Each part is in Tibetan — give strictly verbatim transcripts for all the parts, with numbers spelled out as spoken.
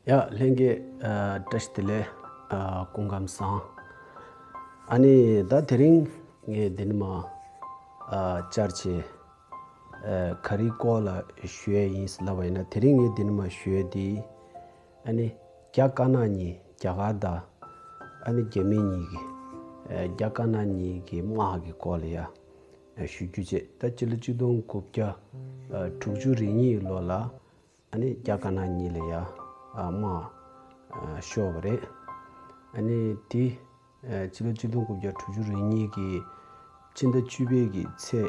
ཡ་ལྷན་རྒྱས། ཨ་བཀྲ་ཤིས་བདེ་ལེགས། ཨ་སྐུ་ཁམས་བཟང་། ཨ་ནི་ད་དེ་རིང་ངས་འདི་ནས་མར་ཨ་བཅར་བྱས་ཨ་ག་རེའི་སྐོར་ལ་ཞུ་ཡས་ཡིན་ལབ་པ་ཡིན་ན། དེ་རིང་ངས་འདི་ནས་མར་ཞུ་ཡས་འདི་ཨ་ནི་རྒྱ་དཀར་ནག་གཉིས། རྒྱ་གར་དང་ཨ་ནི་རྒྱ་མི་གཉིས་ཀྱི་ཨ་རྒྱ་དཀར་ནག་གཉིས་ཀྱི་དམག་གི་སྐོར་ལ་ཡ་ཞུ་རྒྱུ་བྱས། ད་སྤྱི་ལོ་གཅིག་སྟོང་དགུ་བརྒྱ་ཨ་དྲུག་ཅུ་རེ་གཉིས་ལོ་ལ་ཨ་ནི་རྒྱ་དཀར་ནག་གཉིས་ལ་ཡ་ཨ་དམག་ཨ་ཤོར་བ་རེད། ཨ་ནི་དེ་ཨ་ཕྱི་ལོ་གཅིག་སྟོང་དགུ་བརྒྱ་དྲུག་ཅུ་རེ་གཉིས་ཀྱི་ཕྱི་ཟླ་བཅུ་པའི་གི་ཚེས་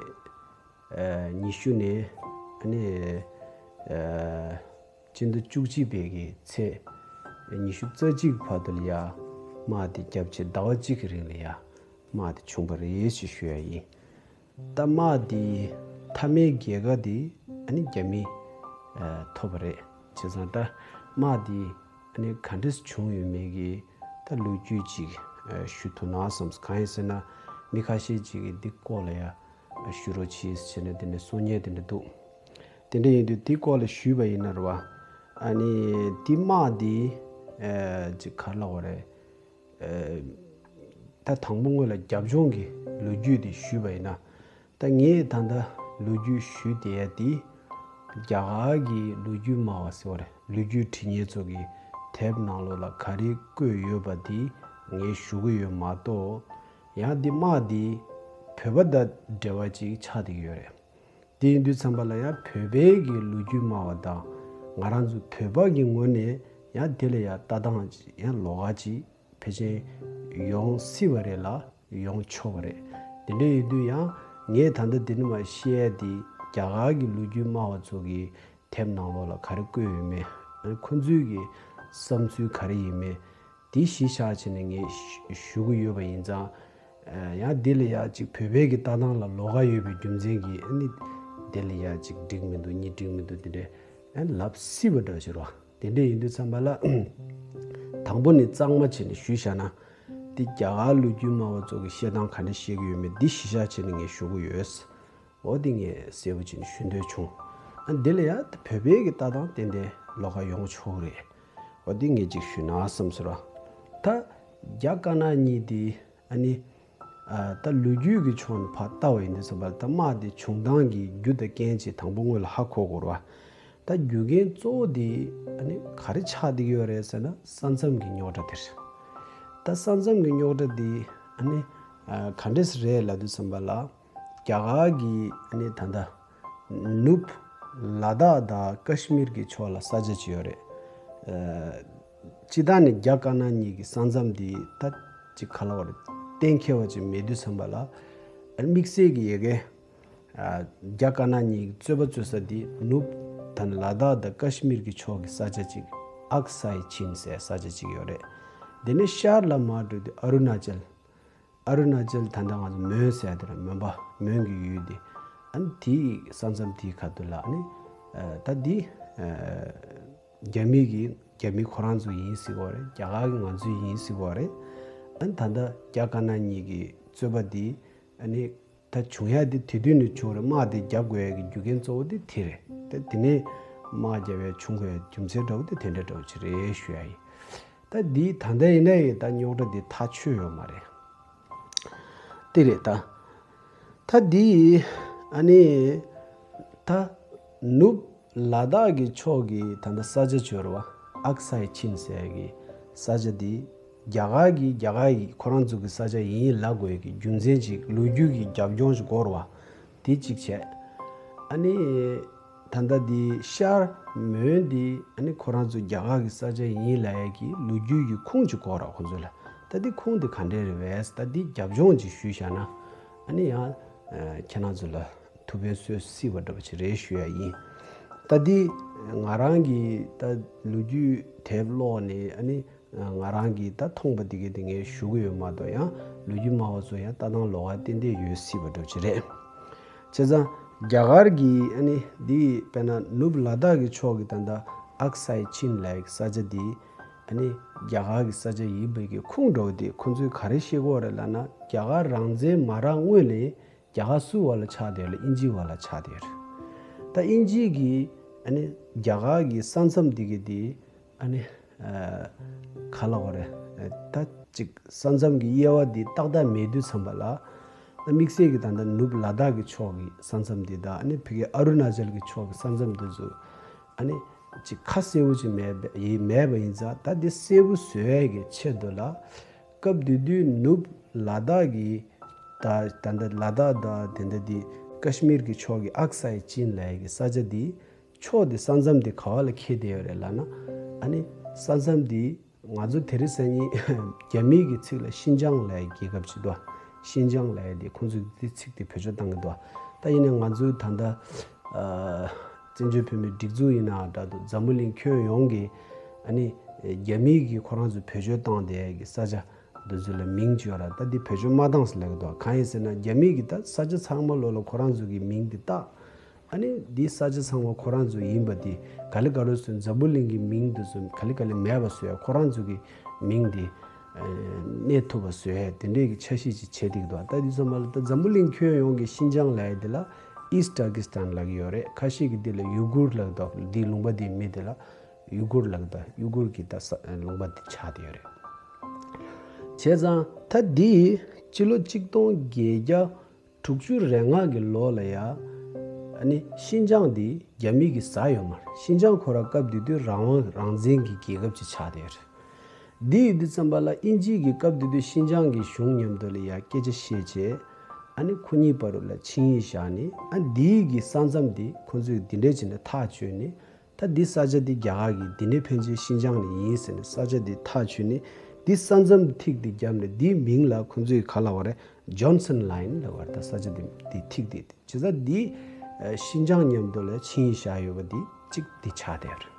ཨ་ཉི་ཤུ་ནས་ཨ་ནི་ཨ་ཕྱི་ཟླ་བཅུ་གཅིག་པའི་གི་ཚེས་ཉི་ཤུ་རྩ་གཅིག་བར་དུ་ལ་ཡ་དམག་དེ་བརྒྱབ་བྱས། ཟླ་བ་གཅིག་གི་རིང་ལ་ཡ་དམག་དེ་བྱུང་བ་རེད་ཅེས་ཞུ་ཡ་ཡིན། ད་དམག་འདི་མཐའ་མའི་རྒྱལ་ཁ་འདི་ཨ་ནི་རྒྱ་མིས་ཨ་ཐོབ་པ་རེད། བྱས་ཙང་ད་དམག་འདི་ཨ་ནི་ག་འདྲས་བྱུང་ཡོད་མེད་ཀྱི་ད་ལོ་རྒྱུས་ཅིག་ཨ་ཞུ་ཐུབ་ན་བསམས། གང་ཡིན་ཟེར་ན་མི་ཁ་ཤས་ཅིག་གིས་འདི་སྐོར་ལ་ཡ་ཨ་ཞུ་རོགས་གྱིས་ཟེར་ནས་དེ་འདྲ་གསུང་མཁན་དེ་འདྲ་འདུག་དེ་འདྲ་ཡིན་དུས་དེའི་སྐོར་ལ་ཞུས་པ་ཡིན་ན་རེད་བ། ཨ་ནི་དེ་དམག་འདི་ཨ་ཅིག་ག་རེ་ལབ་དགོས་རེད། ཨ་ད་དང་པོ་སྔོན་ལ་རྒྱབ་ལྗོངས་ཀྱི་ལོ་རྒྱུས་དེ་ཞུས་པ་ཡིན་ན། ད་ངས་ད་ལྟ་ལོ་རྒྱུས་ཞུས་བསྡད་ཡ་དེ་རྒྱ་གར་གྱི་ལོ་རྒྱུས་སྨྲ་བ་ཟེར་བ་རེད། ལོ་རྒྱུས་འབྲི་མཁན་ཚོ་གི་དེབ་ནང་ལོགས་ལ་ག་རེ་བཀོད་ཡོད་པ་དེ་ངས་ཞུ་གི་ཡོད་མ་གཏོགས། ཡང་འདི་དམག་འདི་བོད་པ་དང་འབྲེལ་བ་ཅིག་ཆགས་བསྡད་ཀྱི་ཡོད་རེད། དེ་ཡིན་དུས་ཙམ་པ་ལ་ཡང་བོད་པའི་གི་ལོ་རྒྱུས་སྨྲ་བ་དང་ང་རང་ཚོ་བོད་པ་གི་ངོས་ནས་ཡང་དེ་ལ་ཡང་ལྟ་སྟངས་ཅིག་ཡང་ལོགས་ཀ་ཅིག་ཕལ་ཆེར་ཡོང་སྲིད་པ་རེད་ལ་ཡོང་ཆོག་པ་རེད། དེ་འདྲ་ཡིན་དུས་ཡང་ངས་ད་ལྟ་འདི་ནས་མར་བཤད་ཡ་དེ་རྒྱ་གར་གྱི་ལོ་རྒྱུས་སྨྲ་བ་ཚོ་གི་དེབ་ནང་ལོགས་ལ་ག་རེ་བཀོད་ཡོད་མེད། ཨ་ནི་ཁོ་ཚོའི་གི་བསམ་ཚུལ་ག་རེ་ཡིན་མེད་དེ་གཞི་བཞག་བྱས་ནས་ངས་ཞུ་ཞུ་གི་ཡོད་པ་ཡིན་ཙང་། ཨ་ཡང་འདི་ལ་ཡ་ཅིག་བོད་པའི་གི་ལྟ་སྟངས་ལ་ལོགས་ཀ་ཡོད་པའི་རྒྱུ་མཚན་གྱིས་ཨ་ནི་འདི་ལ་ཡ་ཅིག་འགྲིག་མི་འདུག་གཉིས་འགྲིག་མི་འདུག་དེ་འདྲས་ཨ་ནི་ལབ་སྲིད་པ་འདྲ་ཞིག་རེད་བ། དེ་འདྲས་ཡིན་དུས་ཙམ་པ་ལ་དང་པོ་ནས་གཙང་མ་བྱས་ནས་ཞུས་བཞག་ན། འདི་རྒྱ་གར་ལོ་རྒྱུས་སྨྲ་བ་ཚོ་གི་བཤད་སྟངས་ག་འདྲ་བཤད་ཀྱི་ཡོད་མེད་འདི་གཞི་བཞག་བྱས་ནས་ངས་ཞུ་གི་ཡོད། འོ་འདི་ངས་གསལ་པོ་བྱས་ནས་ཞུ་འདོད་བྱུང་། ཨ་འདི་ལ་ཡ་བོད་པའི་གི་ལྟ་སྟངས་ཏན་ཏན་ལོགས་ཀ་ཡོང་ཆོག་གི་རེད། འོ་འདི་ངས་ཅིག་ཞུས་ན་བསམ་སོང་ར། ད་རྒྱ་དཀར་ནག་གཉིས་འདི་ཨ་ནི་ཨ་ད་ལོ་རྒྱུས་ཀྱི་ཕྱོགས་ནས་ཕར་ལྟ་བ་ཡིན་དུས་ཙམ་པ་ལ་ད་དམག་འདི་བྱུང་སྟངས་ཀྱི་རྒྱུ་དང་རྐྱེན་ཅིག་དང་པོ་སྔོན་ལ་ཧ་གོ་དགོས་རེད་བ། ད་རྒྱུ་རྐྱེན་གཙོ་བོ་འདི་ཨ་ནི་ག་རེ་ཆགས་བསྡད་ཀྱི་ཡོད་རེད་ཟེར་ན་ས་མཚམས་ཀྱི་རྙོག་དྲ་དེ་རེད། ད་ས་མཚམས་ཀྱི་རྙོག་དྲ་འདི་ཨ་ནི་ཨ་ག་འདྲས་རེད་ལབ་དུས་ཙམ་པ་ལ། རྒྱ་གར་གྱི་ཨ་ནི་ད་ལྟ་ནུབ་ལ་དྭགས་དང་ཀ་ཤི་མིར་གྱི་ཕྱོགས་ལ་ས་ཆ་ཅིག་ཡོད་རེད། ཨ་སྤྱིར་བཏང་ནས་རྒྱ་དཀར་ནག་གཉིས་ཀྱི་ས་མཚམས་འདི་ད་ཅིག་ག་ལབ་དགོས་རེད། གཏན་འཁེལ་བ་ཅིག་མེད་དུས་ཙམ་པ་ལ་ཨ་དམིགས་བསལ་གྱི་ཡ་གི་ཨ་རྒྱ་དཀར་ནག་གཉིས་ཀྱི་རྩོད་པ་རྩོད་ས་འདི་ནུབ་ད་ལ་དྭགས་དང་ཀ་ཤི་མིར་གྱི་ཕྱོགས་ཀྱི་ས་ཆ་ཅིག་ཨག་སའི་ཆིན་ཟེར་ས་ཆ་ཅིག་ཡོད་རེད། དེ་ནས་ཤར་ལ་མར་འགྲོ་དུས་ཨ་རུ་ན་ཅལ། ཨ་རུ་ན་ཅལ་ད་ལྟ་ང་ཚོ་མོན་ཟེར་ཡ་དེ་རེད། མོན་པ་མོན་གྱི་ཡུལ་དེ། ཨ་ནི་དེའི་ས་མཚམས་དེའི་ཁ་ཐུག་ལ་ཨ་ནི་ཨ་ད་འདི་ཨ་རྒྱ་མི་གི་རྒྱ་མི་ཁོ་རང་ཚོ་ཡིན་སྲིད་པ་རེད། རྒྱ་གར་གི་ང་ཚོའི་ཡིན་སྲིད་པ་རེད། ཨ་ནི་ད་ལྟ་རྒྱ་དཀར་ནག་གཉིས་ཀྱི་རྩོད་པ་འདི་ཨ་ནི་ད་བྱུང་ཡ་དེ་དེ་དུས་ནས་བྱུང་རེད། དམག་དེ་རྒྱབ་དགོས་ཡ་གི་རྒྱུ་རྐྱེན་གཙོ་བོ་དེ་དེ་རེད། ད་དེ་ནས་དམག་རྒྱབ་ཡ་བྱུང་དགོས་ཡ་རྒྱུ་མཚན་འདྲ་བོ་དེ་དེ་འདྲ་འདྲ་བོ་ཅིག་རེད་ཞུ་ཡ་ཡིན། ད་འདི་ད་ལྟ་ཡིན་ན་ཡང་ད་རྙོག་དྲ་འདི་ཐག་ཆོད་ཡོད་མ་རེད། དེ་རེད་ད། ད་འདི་ཨ་ནི་ད་ནུབ་ལ་དྭགས་ཀྱི་ཕྱོགས་ཀྱི་ད་ལྟ་ས་ཆ་ཅིག་ཡོད་རེད་བ། ཨག་སའི་ཆིན་ཟེར་ཡ་གི་ས་ཆ་འདི་རྒྱ་གར་གྱི་རྒྱ་གར་གྱི་ཁོ་རང་ཚོ་གི་ས་ཆ་ཡིན་ལབ་དགོས་ཡ་གི་རྒྱུ་མཚན་ཅིག་ལོ་རྒྱུས་ཀྱི་རྒྱབ་ལྗོངས་ཤིག་དགོས་རེད་བ། དེ་གཅིག་བྱས། ཨ་ནི་ད་ལྟ་འདི་ཤར་མོན་འདི་ཨ་ནི་ཁོ་རང་ཚོ་རྒྱ་གར་གྱི་ས་ཆ་ཡིན་ལབ་ཡ་གི་ལོ་རྒྱུས་ཀྱི་ཁུངས་ཅིག་དགོས་རེད་ཁོ་ཚོ་ལ། ད་འདི་ཁུངས་འདི་ག་འདྲས་རེད་བས། ད་འདི་རྒྱབ་ལྗོངས་ཅིག་ཞུས་བཞག་ན་ཨ་ནི་ཡང་ཨ་ཁྱེད་རང་ཚོ་ལ་ཐུགས་ཕན་གསོས་སྲིད་པ་འདྲ་པོ་ཅིག་རེད་ཞུ་ཡ་ཡིན། ད་འདི་ང་རང་གི་ད་ལོ་རྒྱུས་དེབ་ཀློག་ནས་ཨ་ནི་ང་རང་གིས་ད་མཐོང་པ་འདི་གའི་དེ་ངས་ཞུ་གི་ཡོད་མ་གཏོགས་ཡང་ལོ་རྒྱུས་སྨྲ་བ་ཚོ་ཡང་ལྟ་སྟངས་ལོགས་ཀ་ཏན་ཏན་ཡོད་སྲིད་པ་འདྲ་པོ་ཅིག་རེད། བྱས་ཙང་རྒྱ་གར་གྱི་ཨ་ནི་འདི་དཔེར་ན་ནུབ་ལ་དྭགས་ཀྱི་ཕྱོགས་ཀྱི་ད་ལྟ་ཨག་སའི་ཆིན་ལབ་ཡག་ས་ཆ་འདི་ཨ་ནི་རྒྱ་གར་གྱི་ས་ཆ་ཡིན་པའི་གི་ཁུངས་འདྲ་བོ་དེ་ཁོ་ཚོས་ག་རེ་བཤད་ཀྱི་ཡོད་རེད་ལབ་ན། རྒྱ་གར་རང་བཙན་མ་རག་སྔོན་ལ་རྒྱ་གར་སུའི་བར་ལ་ཆགས་བསྡད་ཡོད་ལབ། དབྱིན་ཇིའི་བར་ལ་ཆགས་བསྡད་ཡོད་རེད། ད་དབྱིན་ཇི་གིས་ཨ་ནི་རྒྱ་གར་གྱི་ས་མཚམས་འདི་གི་དེ་ཨ་ནི་ ཨ་ག་ལབ་དགོས་རེད། ཨ་ད་ཅིག་ས་མཚམས་ཀྱི་དབྱེ་བ་འདི་ཏག་ཏག་མེད་དུས་ཙམ་པ་ལ། ཨ་དམིགས་བསལ་གྱི་ད་ལྟ་ནུབ་ལ་དྭགས་ཀྱི་ཕྱོགས་ཀྱི་ས་མཚམས་འདི་དང་། ཨ་ནི་ཕ་གི་ཨ་རུ་ན་ཅལ་གྱི་ཕྱོགས་ཀྱི་ས་མཚམས་འདི་ཚོ་ཨ་ནི་ཅིག་ཁ་གསལ་པོ་ཅིག་མེད་པ་ཡིན་མེད་པ་ཡིན་ཙང་། ད་འདི་གསལ་པོ་བཟོ་ཡས་ཀྱི་ཆེད་དུ་ལ། སྐབས་དེ་དུས་ནུབ་ལ་དྭགས་ཀྱི་ད་ད་ལྟ་ལ་དྭགས་དང་དེ་འདྲ་འདི་ཀ་ཤི་མིར་གྱི་ཕྱོགས་ཀྱི་ཨག་སའི་ཅིན་ལབ་ཡས་ཀྱི་ས་ཆ་འདི། ཕྱོགས་དེ་ས་མཚམས་དེ་ག་བ་ལ་འཁེལ་བསྡད་ཡོད་རེད་ལབ་ན། ཨ་ནི་ས་མཚམས་དེ་ང་ཚོ་དེ་རིང་སང་ཉིན་རྒྱ་མིའི་གི་ཚིག་ལ་ཤིན་ཅང་ལབ་ཡའི་རྒྱལ་ཁབ་ཅིག་འདུག་ཤིན་ཅང་ལབ་ཡ་དེ་ཁོང་ཚོས་དེ་ཚིག་དེ་བེད་སྤྱོད་བཏང་གི་འདུག་ད་ཡིན་ནའི་ང་ཚོའི་ད་ལྟ་ཨ་བཙན་བྱོལ་བོད་མིའི་སྒྲིག་འཛུགས་ཡིན་ནའང་འདྲ་འདུག་འཛམ་བུ་གླིང་ཁྱོན་ཡོངས་ཀྱི་ཨ་ནི་རྒྱ་མིའི་གི་ཁོ་རང་ཚོས་བེད་སྤྱོད་བཏང་བསྡད་ཡ་གི་ས་ཆ་འདི་ཚོ་ལ་མིང་ཅིག་ཡོད་ར། ད་འདི་བེད་སྤྱོད་མ་བཏང་ཟེར་ལབ་གི་འདུག་གང་ཡིན་ཟེར་ན་རྒྱ་མིའི་གི་ད་ས་ཆ་ཚང་མ་ལོ་ལ་ཁོ་རང་ཚོ་གི་མིང་འདི་བཏགས། ཨ་ནི་འདི་ས་ཆ་ཚང་མ་ཁོ་རང་ཚོ་ཡིན་པ་འདི་ག་ལེ་ག་ལེ་བཟོས། འཛམ་བུ་གླིང་གི་མིང་འདི་ཚོ་ག་ལེ་ག་ལེ་མེད་པ་བཟོས། ཁོ་རང་ཚོ་གི་མིང་འདི་ཨ་གནས་ཐུབ་པ་བཟོས་དེ་འདྲའི་གི་འཆར་གཞི་ཅིག་བྱེད་བསྡད་ཀྱི་འདུག་ད་འདི་ཚོ་མ་ལ་ད་འཛམ་བུ་གླིང་ཁྱོན་ཡོངས་ཀྱི་ཤིན་ཅང་ལབ་ཡ་འདི་ལ་ཨིསྟ་ཨ་ཀི་སི་ཏན་ལབ་ཀྱི་ཡོད་རེད། ཁ་ཤས་ཀྱིས་འདི་ལ་ཡུ་གུར་ལབ་ཀྱི་འདུག་འདི་ལུང་པ་འདིའི་མི་འདི་ལ་ཡུ་གུར་ལབ་ཀྱི་འདུག་ཡུ་གུར་གྱི་ད་ས་ལུང་པ་འདི་ཆགས་བསྡད་ཡོད་རེད། བྱས་ཙང་ད་འདི་སྤྱི་ལོ་གཅིག་སྟོང་བརྒྱད་བརྒྱ་དྲུག་ཅུ་རེ་ལྔ་གི་ལོ་ལ་ཡ། ཨ་ནི་ཤིན་ཅང་འདི་རྒྱ་མི་གིས་ཟ་ཡོད་མ་རེད། ཤིན་ཅང་ཁོ་རང་སྐབས་དེ་དུས་རང་དབང་རང་བཙན་གྱི་རྒྱལ་ཁབ་ཅིག་ཆགས་བསྡད་ཡོད་རེད། འདི་ཡོད་དུས་ཙམ་པ་ལ་དབྱིན་ཇི་གིས་སྐབས་དེ་དུས་ཤིན་ཅང་གི་གཞུང་མཉམ་དུ་ལ་ཡ་སྐད་ཆ་བཤད་བྱས། ཨ་ནི་ཁོ་གཉིས་བར་དུ་ལ་ཆིངས་ཡིག་བཞག་ནས། ཨ་འདིའི་གི་ས་མཚམས་འདི་ཁོ་ཚོས་འདི་འདྲས་བྱས་ནས་ཐག་གཅོད་ནས། ད་འདི་ས་ཆ་འདི་རྒྱ་གར་གྱི་འདི་ནས་ཕན་ཆད་ཤིན་ཅང་ནས་ཡིན་ཟེར་ནས་ས་ཆ་འདི་ཐག་ཆོད་ནས། འདི་ས་མཚམས་ཐིག་འདི་བརྒྱབ་ནས་འདིའི་མིང་ལ་ཁོ་ཚོས་ག་ལབ་པ་རེད། ཇོན་སན་ལའིན་ལབ་པ་རེད། ད་ས་ཆ་འདི་འདི་ཐིག་འདི་བྱས་ཙང་འདི་ཨ་ཤིན་ཅང་མཉམ་དུ་ལ་ཆིངས་ཡིག་བཞག་ཡོད་པ་འདི་གཅིག་འདི་ཆགས་བསྡད་ཡོད་རེད།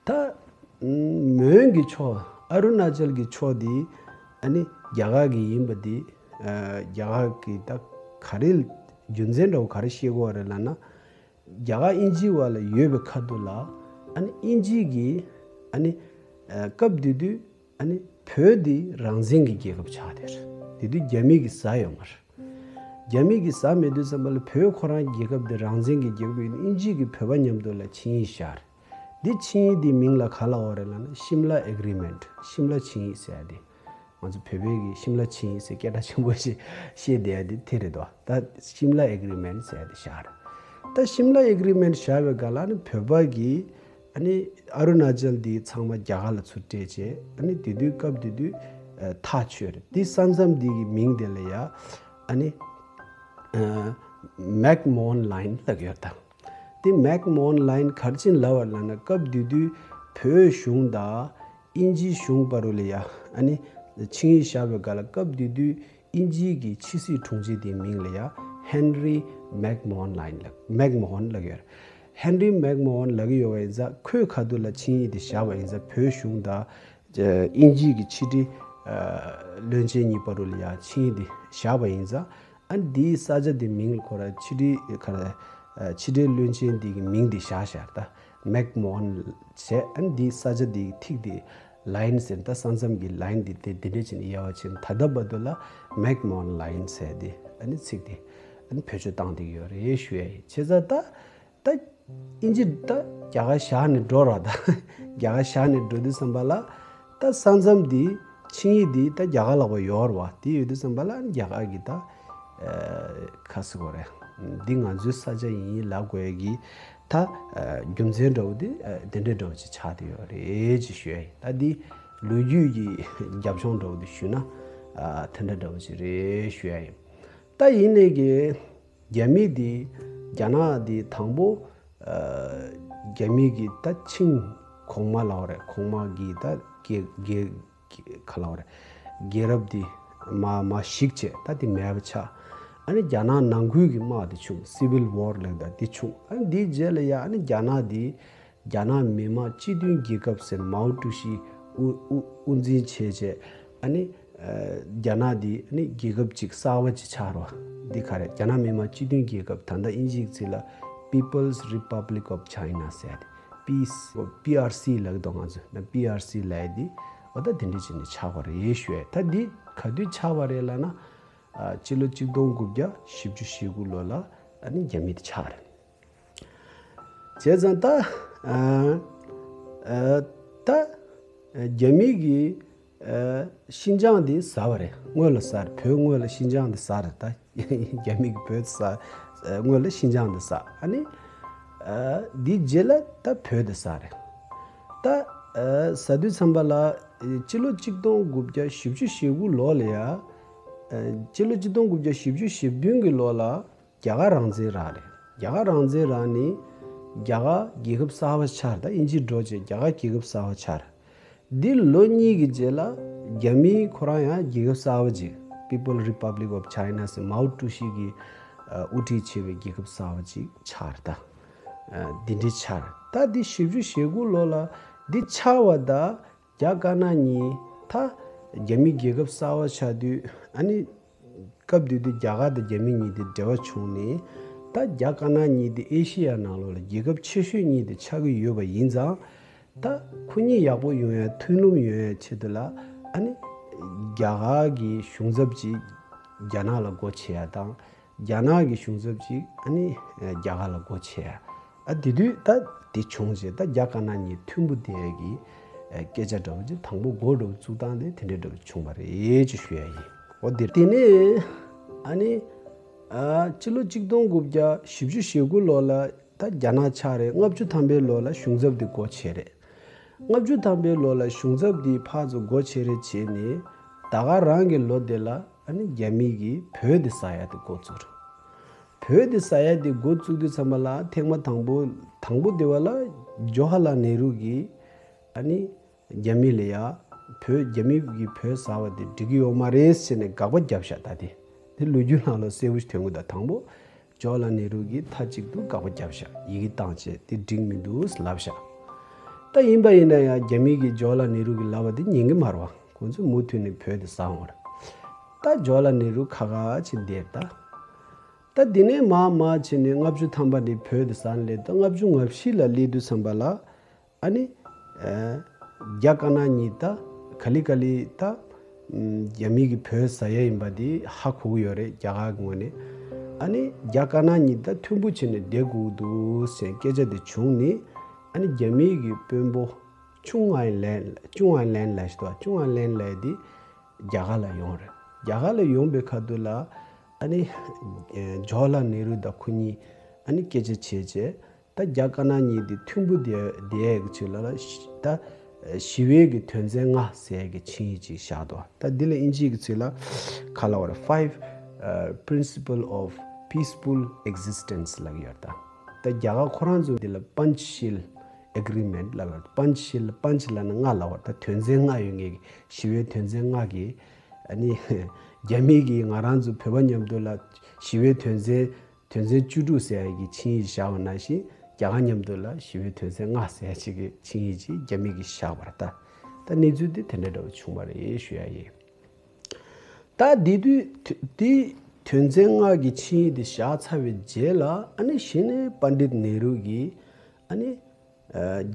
ད་མོན་གྱི་ཕྱོགས་ཨ་རུ་ན་ཅལ་གྱི་ཕྱོགས་འདི་ཨ་ནི་རྒྱ་གར་གྱི་ཡིན་པ་འདི་ཨ་རྒྱ་གར་གྱི་ད་ག་རེ་རྒྱུ་མཚན་འདྲ་བོ་ག་རེ་བཤད་དགོས་པ་རེད་ལབ་ན། རྒྱ་གར་དབྱིན་ཇིའི་བར་ལ་ཡོད་པའི་ཁ་ཐུག་ལ། ཨ་ནི་དབྱིན་ཇི་གིས་ཨ་ནི་ཨ་སྐབས་དེ་དུས་ཨ་ནི་བོད་འདི་རང་བཙན་གྱི་རྒྱལ་ཁབ་ཆགས་བསྡད་རེད། དེ་དུས་རྒྱ་མི་གིས་ཟ་ཡོད་མ་རེད། རྒྱ་མི་གིས་ཟ་མེད་དུས་ཙམ་པ་ལ་བོད་ཁོ་རང་རྒྱལ་ཁབ་འདི་རང་བཙན་གྱི་རྒྱལ་ཁབ་ཡིན་ན། དབྱིན་ཇི་གིས་བོད་པ་མཉམ་དུ་ལ་ཆིངས་ཡིག་བཞག་རེད། འདི་ཆིངས་ཡིག་འདིའི་མིང་ལ་ག་ལབ་པ་རེད་ལབ་ན། ཤིམ་ལ་ཨེ་གྷི་རི་མེན་ཊི། ཤིམ་ལ་ཆིངས་ཡིག་ཟེར་ཡ་དེ། ང་ཚོ་བོད་པའི་གི་ཤིམ་ལ་ཆིངས་ཡིག་ཟེར་སྐད་གྲགས་ཆེན་པོ་ཞིག་བཤད་བསྡད་ཡ་དེ་དེ་རེད་དོ། ད་ཤིམ་ལ་ཨེ་གྷི་རི་མེན་ཊི་ཟེར་ཡ་དེ་བཞག་རེད། ད་ཤིམ་ལ་ཨེ་གྷི་རི་མེན་ཊི་བཞག་པའི་སྒང་ལ་ནི་བོད་པ་གིས་ཨ་ནི་ཨ་རུ་ན་ཅལ་འདི་ཚང་མ་རྒྱ་གར་ལ་ཚུར་སྤྲད་བྱས། ཨ་ནི་དེ་དུས་སྐབས་དེ་དུས་ཨ་ཐག་ཆོད་རེད། འདི་ས་མཚམས་འདི་གི་མིང་དེ་ལ་ཡ་ཨ་ནི་ཨ་མེག་མོ་ཧན་ལའིན་ལབ་ཀྱི་ཡོད་ད། དེ་མེག་མོ་ཧན་ལའིན་ག་རེ་བྱས་ནས་ལབ་པ་ལབ་ན། སྐབས་དེ་དུས་བོད་གཞུང་དང་དབྱིན་ཇིའི་གཞུང་བར་དུ་ལ་ཡ་ཨ་ནི་ཆིངས་ཡིག་བཞག་པའི་སྒང་ལ། སྐབས་དེ་དུས་དབྱིན་ཇིའི་གི་ཕྱི་སྲིད་དྲུང་ཆེ་དེའི་མིང་ལ་ཡ་ཧེན་རི་མེག་མོ་ཧན་ལའིན་ལབ། མེག་མོ་ཧན་ལབ་ཀྱི་ཡོད་རེད། ཧེན་རི་མེག་མོ་ཧན་ལབ་ཀྱི་ཡོད་པ་ཡིན་ཙང་། ཁོའི་ཁ་ཐུག་ལ་ཆིངས་ཡིག་དེ་བཞག་པ་ཡིན་ཙང་། བོད་གཞུང་དང་དབྱིན་ཇིའི་གི་ཕྱི་དྲིལ་ཨ་བློན་ཆེན་གཉིས་བར་དུ་ལ་ཡ་ཆིངས་ཡིག་དེ་བཞག་པ་ཡིན་ཙང་། ཨ་ནི་འདིའི་ས་ཆ་འདི་མིང་ལ་ཁོ་ར་ཕྱི་དྲིལ་ག་རེ་ཨ་ཕྱི་དྲིལ་བློན་ཆེན་འདི་གི་མིང་འདི་བཞག་བཞག་ད་མེག་མོ་ཧན་བྱས། ཨ་ནི་འདིའི་ས་ཆ་འདི་ཐིག་འདི་ལའིན་ཟེར། ད་ས་མཚམས་ཀྱི་ལའིན་འདི་དེ་འདི་འདྲ་བྱས་ནས་དབྱེ་བ་ཕྱེ་ན། ད་ལྟ་བར་དུ་ལ་མེག་མོ་ཧན་ལའིན་ཟེར་འདི་ཨ་ནི་ཚིག་འདི་ཨ་ནི་བེད་སྤྱོད་བཏང་བསྡད་ཀྱི་ཡོད་རེད་ཞུ་ཡ་ཡིན། བྱས་ཙང་ད་ད་དབྱིན་ཇི་ད་རྒྱ་གར་བཞག་ནས་འགྲོ་ར། ད་རྒྱ་གར་བཞག་ནས་འགྲོ་དུས་ཙམ་པ་ལ་ད་ས་མཚམས་འདི་ཆིངས་ཡིག་འདི་ད་རྒྱ་གར་ལག་པ་ཡོད་རེད་བ། དེ་ཡོད་དུས་ཙམ་པ་ལ་རྒྱ་གར་གྱི་ད་ཨ་ག་རེ་ཟེར་དགོས་རེད། འདི་ང་ཚོའི་ས་ཆ་ཡིན་ལབ་དགོས་ཡ་གི་ད་ཨ་རྒྱུ་མཚན་འདྲ་བོ་འདི་ཨ་དེ་འདྲའི་འདྲ་བོ་ཅིག་ཆགས་བསྡད་ཡོད་རེད་ཅེས་ཞུ་ཡ་ཡིན། ད་འདི་ལོ་རྒྱུས་ཀྱི་རྒྱབ་ལྗོངས་འདྲ་བོ་འདི་ཞུས་ན་ཨ་དེ་འདྲ་འདྲ་བོ་ཅིག་རེད་ཞུ་ཡ་ཡིན། ད་ཡིན་ནའི་གི་རྒྱ་མི་འདི་རྒྱ་ནག་འདི་དང་པོ་ཨ་རྒྱ་མི་གི་ད་ཆིང་གོང་མ་ལབ་དགོས་རེད། གོང་མ་གི་ད་རྒྱལ་རྒྱལ་ག་ལབ་དགོས་རེད། རྒྱལ་རབས་འདི་མར་མར་ཞིག་བྱས། ད་འདི་མེད་པ་ཆགས། ཨ་ནི་རྒྱ་ནག་ནང་ཁུལ་གྱི་དམག་འདི་བྱུང་། སི་ཝིལ་ཝར་ལབ་ད་འདི་བྱུང་། ཨ་ནི་འདིའི་རྗེས་ལ་ཡ་ཨ་ནི་རྒྱ་ནག་འདི་རྒྱ་ནག་མི་དམངས་སྤྱི་མཐུན་རྒྱལ་ཁབ་ཟེར། མའོ་ཀྲུའུ་ཞི་དབུ་དབུ་དབུ་འཛིན་བྱས་བྱས། ཨ་ནི་ཨ་རྒྱ་ནག་འདི་ཨ་ནི་རྒྱལ་ཁབ་ཅིག་གསར་པ་ཅིག་ཆགས་རོགས། འདི་ག་རེ། རྒྱ་ནག་མི་དམངས་སྤྱི་མཐུན་རྒྱལ་ཁབ། ད་ལྟ་དབྱིན་ཇིའི་ཚིག་ལ་People's Republic of China ཟེར་ཡ་དེ། པི་པི་ཨར་སི་ལབ་ཀྱི་འདུག་ང་ཚོས་ན། པི་ཨར་སི་ལབ་ཡ་དེ་འོ་ད་དེ་འདྲ་བྱས་ནས་ཆགས་པ་རེད་ཞུ་ཡ། ད་འདི་ག་དུས་ཆགས་པ་རེད་ལབ་ན། ཨ་སྤྱི་ལོ་གཅིག་སྟོང་དགུ་བརྒྱ་བཞི་བཅུ་ཞེ་དགུ་ལོ་ལ་ཨ་ནི་རྒྱ་མི་དེ་ཆགས་རེད། བྱས་ཙང་ད་ཨ་ཨ་ད་ རྒྱ་མི་གིས་ཤིན་ཅང་དེ་ཟ་བ་རེད། སྔོན་ལ་ཟ་རེད། བོད་སྔོན་ལ་ཤིན་ཅང་དེ་ཟ་རེད། ད་རྒྱ་མི་གིས་བོད་ཟ། སྔོན་ལ་ཤིན་ཅང་དེ་ཟ། ཨ་ནི། འདི་རྗེས་ལ་ད་བོད་དེ་ཟ་རེད། ད་ཟ་དུས་ཙམ་པ་ལ། སྤྱི་ལོ་གཅིག་སྟོང་དགུ་བརྒྱ་བཞི་བཅུ་ཞེ་དགུ་ལོ་ལ་ཡ། སྤྱི་ལོ་གཅིག་སྟོང་དགུ་བརྒྱ་བཞི་བཅུ་ཞེ་བདུན་གྱི་ལོ་ལ། རྒྱ་གར་རང་བཙན་རག་རེད། རྒྱ་གར་རང་བཙན་རག་ནས་རྒྱ་གར་རྒྱལ་ཁབ་གསར་བ་ཆགས། ད་དབྱིན་ཇི་འགྲོ་བྱས་རྒྱ་གར་རྒྱལ་ཁབ་གསར་བ་ཆགས། འདི་ལོ་གཉིས་ཀྱི་རྗེས་ལ་རྒྱ་མི་ཁོ་རང་ཡང་རྒྱལ་ཁབ་གསར་བ་ཅིག People Republic of China ཟེར། མའོ་ཀྲུའུ་ཞི་གིས་དབུ་ཁྲིད་བྱས་པའི་རྒྱལ་ཁབ་གསར་བ་ཅིག་ཆགས་རེད། ད་འདི་འདྲའི་ཆགས་རེད། ད་འདི་བཞི་བཅུ་ཞེ་དགུ་ལོ་ལ་འདི་ཆགས་པ་ད། རྒྱ་དཀར་ནག་གཉིས་ད་རྒྱ་མི་རྒྱལ་ཁབ་གསར་བ་ཆགས་དུས། ཨ་ནི་སྐབས་དེ་དུས་རྒྱ་གར་དང་རྒྱ་མི་གཉིས་དེ་འབྲེལ་བ་བྱུང་ནས། ད་རྒྱ་དཀར་ནག་གཉིས་དེ་ཨེ་ཤེ་ཡ་ནང་ལོགས་ལ་རྒྱལ་ཁབ་ཆེ་ཤོས་གཉིས་དེ་ཆགས་ཀྱི་ཡོད་པ་ཡིན་ཙང་། ད་ཁོ་གཉིས་ཡག་པོ་ཡོང་ཡ། མཐུན་ལམ་ཡོང་ཡ་ཆེད་དུ་ལ། ཨ་ནི་རྒྱ་གར་གྱི་གཞུང་ཚབ་ཅིག་རྒྱ་ནག་ལ་སྒོ་ཕྱེ་ཡ་དང་། རྒྱ་ནག་གི་གཞུང་ཚབ་ཅིག་ཨ་ནི་རྒྱ་གར་ལ་སྒོ་ཕྱེ་ཡ། ཨ་དེ་དུས་ད་དེ་བྱུང་རྗེས་ད་རྒྱ་དཀར་ནག་གཉིས་མཐུན་པོ་བསྡད་ཡ་གི་སྐད་ཆ་འདྲ་བོ་ཅིག་དང་པོ་འགོ་འདྲ་བོ་བཙུགས་སྟངས་དེ་དེ་འདྲ་འདྲ་བོ་བྱུང་བ་རེད་ཅེས་ཞུ་ཡ་ཡིན། འོ་དེ་དེ་ནས་ཨ་ནི་ཨ་སྤྱི་ལོ་གཅིག་སྟོང་དགུ་བརྒྱ་བཞི་བཅུ་ཞེ་དགུ་ལོ་ལ་ད་རྒྱ་ནག་ཆགས་རེད། ལྔ་བཅུ་ཐམ་པའི་ལོ་ལ་གཞུང་ཚབ་དེ་སྒོ་ཕྱེ་རེད། ལྔ་བཅུ་ཐམ་པའི་ལོ་ལ་གཞུང་ཚབ་དེ་ཕར་ཚུར་སྒོ་ཕྱེ་རེ་བྱས་ནས། ད་ག་རང་གི་ལོ་དེ་ལ་ཨ་ནི་རྒྱ་མི་གིས་བོད་དེ་ཟ་ཡ་དེ་འགོ་བཙུགས་རེད། བོད་དེ་ཟ་ཡ་དེ་འགོ་བཙུགས་དུས་ཙམ་པ་ལ་ཐེངས་མ་དང་པོ། དང་པོ་དེ་བ་ལ་ཇོ་ཧ་ལ་ནེ་རུ་གིས་ཨ་ནི་རྒྱ་མི་ལ་ཡ་བོད། རྒྱ་མི་གིས་བོད་ཟ་བ་དེ་འགྲིག་གི་ཡོད་མ་རེད་ཟེར་ནས་དགག་པ་བརྒྱབ་ཤག་ད་དེ་དེ་ལོ་རྒྱུས་ནང་ལ་གསལ་པོ་ཞིག་ཐོན་གི་འདུག་དང་པོ། ཇོ་ལ་ནེ་རུ་གིས་མཐའ་གཅིག་ཏུ་དགག་པ་བརྒྱབ་ཤག་ཡི་གེ་བཏང་བྱས་དེ་འགྲིག་མི་འདུག་ལབ་ཤག་ད་ཡིན་པ་ཡིན་ན་ཡང་རྒྱ་མི་གིས་ཇོ་ལ་ནེ་རུ་གིས་ལབ་པ་དེ་ཉན་གི་མ་རེད་བ། ཁོང་ཚོས་མུ་མཐུད་ནས་བོད་དེ་ཟ་འོང་བ་རེད། ད་ཇོ་ལ་ནེ་རུ་ཁ་ཁ་བྱས་བསྡད་ད། ད་དེ་ནས་མར་མར་བྱས་ནས་ལྔ་བཅུ་ཐམ་པ་ནས་བོད་དེ་ཟ་ནས་སླེབས། ད་ལྔ་བཅུ་ང་བཞི་ལ་སླེབས་དུས་ཙམ་པ་ལ། ཨ་ནི། ཨ། རྒྱ་དཀར་ནག་གཉིས་ད་ག་ལེ་ག་ལེ་ད། ཨམ། རྒྱ་མི་གིས་བོད་ཟ་ཡ་ཡིན་པ་དེ་ཧ་གོ་གི་ཡོད་རེད་རྒྱ་གར་གྱི་ངོས་ནས། ཨ་ནི་རྒྱ་དཀར་ནག་གཉིས་ད་མཐུན་པོ་བྱས་ནས་བསྡད་དགོས་ཀྱི་འདུག་ཟེར་སྐད་ཆ་དེ་བྱུང་ནས། ཨ་ནི་རྒྱ་མི་གི་དཔོན་པོ་ཅུང་ཨན་ལན། ཅུང་ཨན་ལན་ལབ་ཤག་ཅུང་ཨན་ལན་ལབ་ཡ་དེ་རྒྱ་གར་ལ་ཡོང་རེད། རྒྱ་གར་ལ་ཡོང་པའི་ཁ་ཐུག་ལ་ཨ་ནི་ཇོ་ཧ་ལ་ནེ་རུ་དང་ཁོ་གཉིས་ཨ་ནི་སྐད་ཆ་བྱས་བྱས། ད་རྒྱ་དཀར་ནག་གཉིས་དེ་མཐུན་པོ་བསྡད་བསྡད་ཡག་གི་ཆེད་ལ་ལ་ཤ་ད་ཞི་བའི་གི་དོན་ཚན་ལྔ་ཟེར་ཡག་གི་ཆིངས་ཡིག་ཅིག་བཞག་འདུག་ད་འདི་ལ་ཨིན་ཇིའི་གི་ཚིག་ལ་ག་ལབ་པ་རེད། Five, uh, Principle of Peaceful Existence ལབ་ཀྱི་ཡོད་རེད། ད་ད་རྒྱ་གར་ཁོ་རང་ཚོ་འདི་ལ་པན་ཅ་ཤིལ་ཨེ་གྷི་རི་མེན་ཊི་ལབ་ཡོད་རེད། པན་ཅ་ཤིལ། པན་ཅ་ལབ་ན་ལྔ་ལབ་པ་རེད། ད་དོན་ཚན་ལྔ་ཡོད་མཁན་གི་ཞི་བའི་དོན་ཚན་ལྔ་གི། ཨ་ནི་རྒྱ་མི་གིས་ང་རང་ཚོ་བོད་པ་མཉམ་དུ་ལ་ཞི་བའི་དོན་ཚན། དོན་ཚན་བཅུ་དྲུག་ཟེར་ཡ་གི་ཆིངས་ཡིག་བཞག་པ་ནང་བཞིན་རྒྱ་གར་མཉམ་དུ་ལ་ཞི་བའི་དོན་ཚན་ལྔ་ཟེར་ཡ་ཅིག་གི་ཆིངས་ཡིག་ཅིག་རྒྱ་མི་གིས་བཞག་པ་རེད་ད། ད་གནས་ཚུལ་དེ་དེ་འདྲ་འདྲ་བོ་བྱུང་བ་རེད་ཞུ་ཡ་ཡིན། ད་དེ་དུས་དེ་དོན་ཚན་ལྔ་གི་ཆིངས་ཡིག་དེ་བཞག་ཚར་བའི་རྗེས་ལ། ཨ་ནི་གཞི་ནས་པཎྜི་ཏ་ནེ་རུ་གིས་ཨ་ནི་ཨ།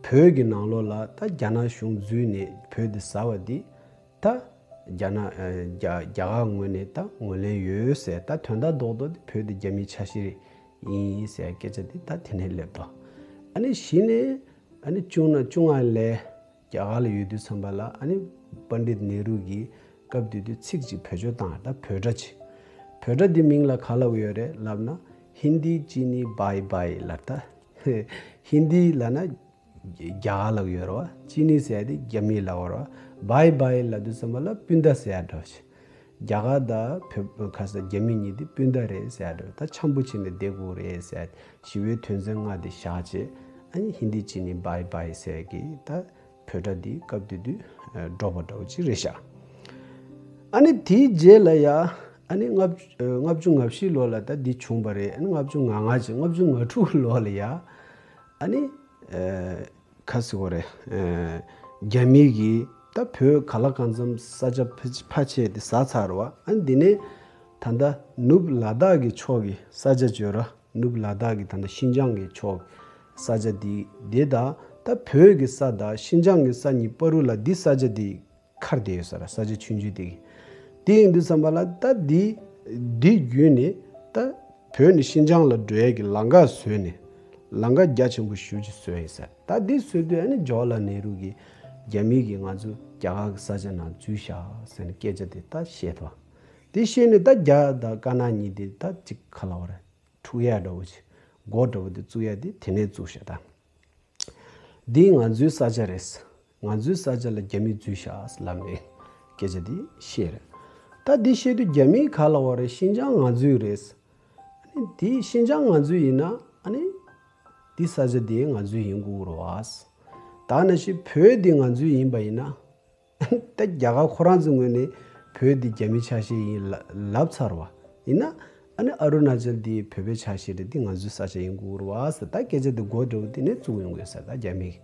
བོད་ཀྱི་ནང་ལོགས་ལ་ད་རྒྱ་ནག་གཞུང་འཛུལ་ནས་བོད་དེ་ཟ་བ་འདི་ད་རྒྱ་ནག་ཨ། རྒྱ་རྒྱ་གར་ངོས་ནས་ད་ངོས་ལེན་ཡོད་ཟེར། ད་དོན་དག་རྡོག་རྡོག་དེ་བོད་དེ་རྒྱ་མིའི་ཆ་ཤས་ཡིན་ཟེར་སྐད་ཆ་དེ་ད་དེ་ནས་སླེབས་འདུག་ཨ་ནི་གཞི་ནས་ཨ་ནི་ཅུང་ན་ཅུང་ཨན་ལན་རྒྱ་གར་ལ་ཡོད་དུས་ཙམ་པ་ལ། ཨ་ནི་པཎྜི་ཏ་ནེ་རུ་གིས་སྐབས་དེ་དུས་ཚིག་ཅིག་བེད་སྤྱོད་བཏང་། ད་བོད་སྒྲ་ཅིག་བོད་སྒྲ་འདི་མིང་ལ་ག་ལབ་ཀྱི་ཡོད་རེད་ལབ་ན། ཧིན་དི་ཅི་ནི་བྷའི་བྷའི་ལབ། ད་ཧིན་དི་ལབ་ན་རྒྱ་གར་ལབ་ཀྱི་ཡོད་རེད་བ། ཅི་ནི་ཟེར་ཡ་དེ་རྒྱ་མི་ལབ་ཀྱི་ཡོད་རེད་བ། བྷའི་བྷའི་ལབ་དུས་ཙམ་པ་ལ་སྤུན་ཟླ་ཟེར་ཡ་འདྲ་བོ་ཞིག་རྒྱ་གར་དང་བོད་ཁ་ས་རྒྱ་མི་གཉིས་དེ་སྤུན་ཟླ་རེད་ཟེར་ཡ་འདྲ་བོ། ད་འཆམ་པོ་བྱས་ནས་བསྡད་དགོས་རེད་ཟེར་ཡ། ཞི་བའི་དོན་ཚན་ལྔ་དེ་བཞག་བྱས། ཨ་ནི་ཧིན་དི་ཅི་ནི་བྷའི་བྷའི་ཟེར་ཡ་གི་ད་བོད་སྒྲ་འདི་སྐབས་དེ་དུས་ཨ། སྒྲོག་པ་འདྲ་བོ་ཅིག་རེད་ཤག་ཨ་ནི་དེའི་རྗེས་ལ་ཡ། ཨ་ནི་ལྔ་བཅུ་ཨ། ལྔ་བཅུ་ང་བཞི་ལོ་ལ་ད་འདི་བྱུང་བ་རེད། ཨ་ནི་ལྔ་བཅུ་ང་ལྔ་ཅིག་ལྔ་བཅུ་ང་དྲུག་ལོ་ལ་ཡ། ཨ་ནི་ཨ། ག་ཟེར་དགོས་རེད། ཨ། རྒྱ་མི་གིས་ད་བོད་ག་ལ་གང་འཚམ་ས་ཆ་ཕ་ཕ་ཆད་དེ་ཟ་ཚར་བ། ཨ་ནི་འདི་ནས་ད་ལྟ་ནུབ་ལ་དྭགས་ཀྱི་ཕྱོགས་ཀྱི་ས་ཆ་བརྗོད་ར། ནུབ་ལ་དྭགས་ཀྱི་ད་ལྟ་ཤིན་ཅང་གི་ཕྱོགས་ས་ཆ་འདི་འདི་དང་། ད་བོད་ཀྱི་ས་དང་ཤིན་ཅང་གི་ས་གཉིས་བར་དུ་ལ་འདི་ས་ཆ་འདི་ཁར་བསྡད་ཡོད་ས་ར། ས་ཆ་ཆུང་ཆུང་འདི་གི། དེ་ཡིན་དུས་ཙམ་པ་ལ་ད་འདི་འདི་བརྒྱུད་ནས་ད་བོད་ནས་ཤིན་ཅང་ལ་འགྲོ་ཡས་ཀྱི་ལམ་ཁ་བཟོས་ནས། ལམ་ཁ་རྒྱ་ཆེན་པོ་ཞེ་པོ་ཅིག་བཟོས་ཡིན་ས་ར། ད་འདི་བཟོས་དུས་ཨ་ནི་ཇོ་ལ་ནེ་རུ་གིས་ རྒྱ་མི་གིས་ང་ཚོ་རྒྱ་གར་གྱི་ས་ཆ་ནང་འཛུལ་བཞག་ཟེར་ནས་སྐད་ཆ་དེ་ད་བཤད་ཐུབ། དེ་བཤད་ནས་ད་རྒྱ་དང་དཀར་ནག་གཉིས་དེ་ད་ཅིག་ག་ལབ་དགོས་རེད། འཁྲུག་ཡ་འདྲ་བོ་ཅིག་འགོ་འདྲ་བོ་དེ་བཙུགས་ཡ་དེ་དེ་ནས་བཙུགས་ཤག་ད། འདི་ང་ཚོའི་ས་ཆ་རེད། ང་ཚོའི་ས་ཆ་ལ་རྒྱ་མི་འཛུལ་བཞག་ལབ་ནས་སྐད་ཆ་འདི་བཤད་རེད། ད་འདི་བཤད་དུས་རྒྱ་མིས་ག་ལབ་པ་རེད། ཤིན་ཅང་ང་ཚོའི་རེད། ཨ་ནི་འདི་ཤིན་ཅང་ང་ཚོའི་ཡིན་ན་ཨ་ནི་འདི་ས་ཆ་འདི་ང་ཚོའི་ཡིན་དགོས་རེད་བ། ད་ནང་བཞིན་བོད་འདི་ང་ཚོའི་ཡིན་པ་ཡིན་ན། ད་རྒྱ་གར་ཁོ་རང་ཚོའི་ངོས་ནས་བོད་འདི་རྒྱ་མིའི་ཆ་ཤས་ཡིན་ལབ་ཚར་བ་ཡིན་ན། ཨ་ནི་ཨ་རུ་ན་ཅལ་འདི་བོད་པའི་ཆ་ཤས་རེད། འདི་ང་ཚོའི་ས་ཆ་ཡིན་དགོས་རེད་བ་ཟེར། ད་སྐད་ཆ་འདི་འགོ་འདྲ་བོ་འདི་ནས་བཙུགས་ཡོང་གི་ཡོད་ས་རེད། ད་རྒྱ་མི་གིས་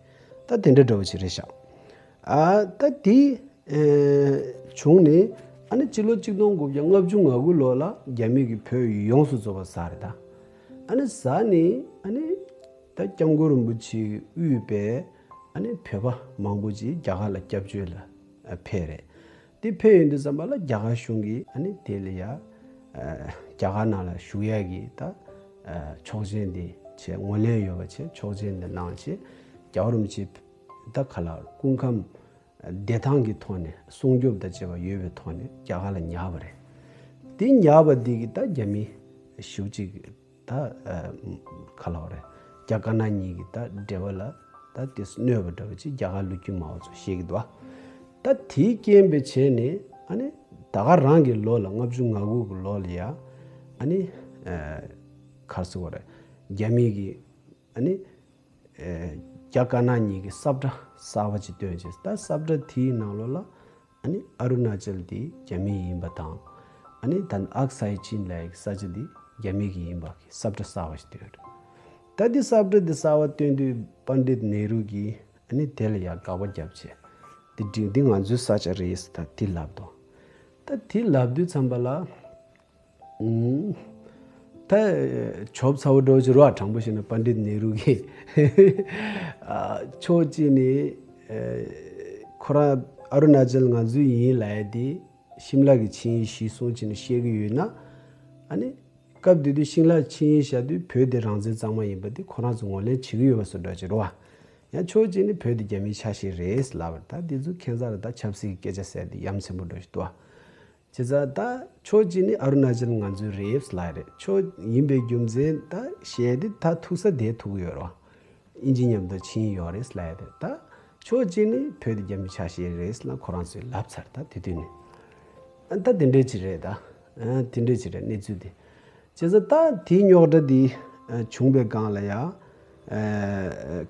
ད་དེ་འདྲ་འདྲ་བོ་ཅིག་རེད་ཤག་ཨ་ད་དེ་བྱུང་ནས་ཨ་ནི་སྤྱི་ལོ་གཅིག་སྟོང་དགུ་བརྒྱ་ལྔ་བཅུ་ང་དགུ་ལོ་ལ་རྒྱ་མི་གིས་བོད་ཡོངས་སུ་རྫོགས་པ་ཟ་རེད་ད། ཨ་ནི་ཟ་ནས་ཨ་ནི་ད་སྐྱབས་མགོན་རིན་པོ་ཆེ་དབུས་པའི་ཨ་ནི་བོད་པ་མང་པོ་ཅིག་རྒྱ་གར་ལ་སྐྱབས་བཅོལ་ལ་ཕེབས་རེད། དེ་ཕེབས་ཡོང་དུས་ཙམ་པ་ལ་རྒྱ་གར་གཞུང་གིས་ཨ་ནི་དེ་ལ་ཡ་རྒྱ་གར་ནང་ལ་བཞུགས་ཡ་གི་ད་ཆོག་མཆན་དེ་བྱས། ངོས་ལེན་ཡོད་པ་བྱས། ཆོག་མཆན་དེ་གནང་བྱས། རྒྱལ་བ་རིན་པོ་ཆེ་ད་ག་ལ་སྐུ་ཁམས་བདེ་ཐང་གི་ཐོག་ནས་སྲུང་སྐྱོབ་དང་བཅས་པ་ཡོད་པའི་ཐོག་ནས་རྒྱ་གར་ལ་ཉར་བ་རེད། དེ་ཉར་བ་འདི་གིས་ད་རྒྱ་མི་ཞེ་པོ་ཅིག་ད་ག་ལབ་དགོས་རེད། རྒྱ་དཀར་ནག་གཉིས་ཀྱི་ད་འབྲེལ་བ་ལ་ད་དེ་གནོད་པ་འདྲ་བོ་ཅིག་རྒྱ་གར་ལོ་རྒྱུས་མང་བོ་ཚོ་བཤད་ཀྱི་འདུག་བ། ད་དེའི་རྐྱེན་པས་བྱས་ནས་ཨ་ནི་ད་ག་རང་གི་ལོ་ལ་ལྔ་བཅུ་ང་དགུ་གི་ལོ་ལ་ཡ་ཨ་ནི་ག་རེ་ཟེར་དགོས་རེད། རྒྱ་མི་གི་ཨ་ནི་རྒྱ་དཀར་ནག་གཉིས་ཀྱི་ས་བཀྲ་གསར་པ་ཅིག་བཏོན་བྱས། ད་ས་བཀྲ་དེའི་ནང་ལོགས་ལ་ཨ་ནི་ཨ་རུ་ན་ཅལ་དེ་རྒྱ་མི་ཡིན་པ་དང་། ཨ་ནི་ད་ཨག་སའི་ཅིན་ལབ་ཡག་གི་ས་ཆ་དེ་རྒྱ་མི་གི་ཡིན་པ་གི་ས་བཀྲ་གསར་པ་ཞིག་བཏོན་རེད། ད་དེ་ས་བཀྲ་དེ་གསར་པ་བཏོན་དུས་པཎྜི་ཏ་ནེ་རུ་གིས་ཨ་ནི་དེ་ལ་ཡ་དགག་པ་བརྒྱབ་བྱས། དེ་འགྲིག་འདི་ང་ཚོའི་ས་ཆ་རེད་ཟེར་ད་དེ་ལབ་འདུག་ད་དེ་ལབ་དུས་ཙམ་པ་ལ། ཨུམ། ད་ཆོབ་ཚ་བོ་འདྲ་བོ་ཅིག་རོ། དྲང་པོ་བཤད་ན་པཎྜི་ཏ་ནེ་རུ་གིས་ཨ་ཕྱོགས་གཅིག་ནས་ཨ་ཁོ་རང་ཨ་རུ་ན་ཅལ་ང་ཚོའི་ཡིན་ལབ་ཡ་དེ་ཤིམ་ལ་གི་ཆིངས་ཡིག་གཞིར་བཟུང་བྱས་ནས་བཤད་ཀྱི་ཡོད་ན། ཨ་ནི་སྐབས་དེ་དུས་ཤིམ་ལ་ཆིངས་ཡིག་བཞག་དུས་བོད་དེ་རང་བཙན་གཙང་མ་ཡིན་པ་དེ་ཁོ་རང་ཚོ་ངོས་ལེན་བྱེད་ཀྱི་ཡོད་པ་བཟོ་འདྲ་ཅིག་རོ། ཡང་ཕྱོགས་གཅིག་ནས་བོད་དེ་རྒྱ་མིའི་ཆ་ཤས་རེད་ལབ་པ་རེད། ད་འདི་ཚོ་ཁྱད་མཚར་རེད། ད་ཆབ་སྲིད་ཀྱི་སྐད་ཆ་ཟེར་དེ་ཡ་མཚན་པོ་འདྲ་ཞིག་འདུག་བ། བྱས་ཙང་ད་ཕྱོགས་གཅིག་ནས་ཨ་རུ་ན་ཅལ་ང་ཚོའི་རེད་ལབ་རེད། ཕྱོགས་ཡིན་པའི་རྒྱུ་མཚན་ད་བཤད་དེ་ད་ཐུག་ས་དེ་ཐུག་ཡོད་རེད་བ། ཨིན་ཇི་མཉམ་དུ་ཕྱིན་ཡོད་རེད་ལབ་རེད། ད་ཕྱོགས་གཅིག་ནས་བོད་དེ་རྒྱ་མི་ཆ་ཤས་རེད་ལབ་ཁོ་རང་ཚོས་ལབ་ཚར། ད་དེ་དུས་ནས་ཨ་ད་དེ་འདྲས་ཅིག་རེད། ད་ཨ་དེ་འདྲས་ཅིག་རེད་གནས་ཚུལ་དེ། བྱས་ཙང་ད་དེའི་རྙོག་དྲ་དེ་ཨ་བྱུང་བའི་སྒང་ལ་ཡ་ཨ་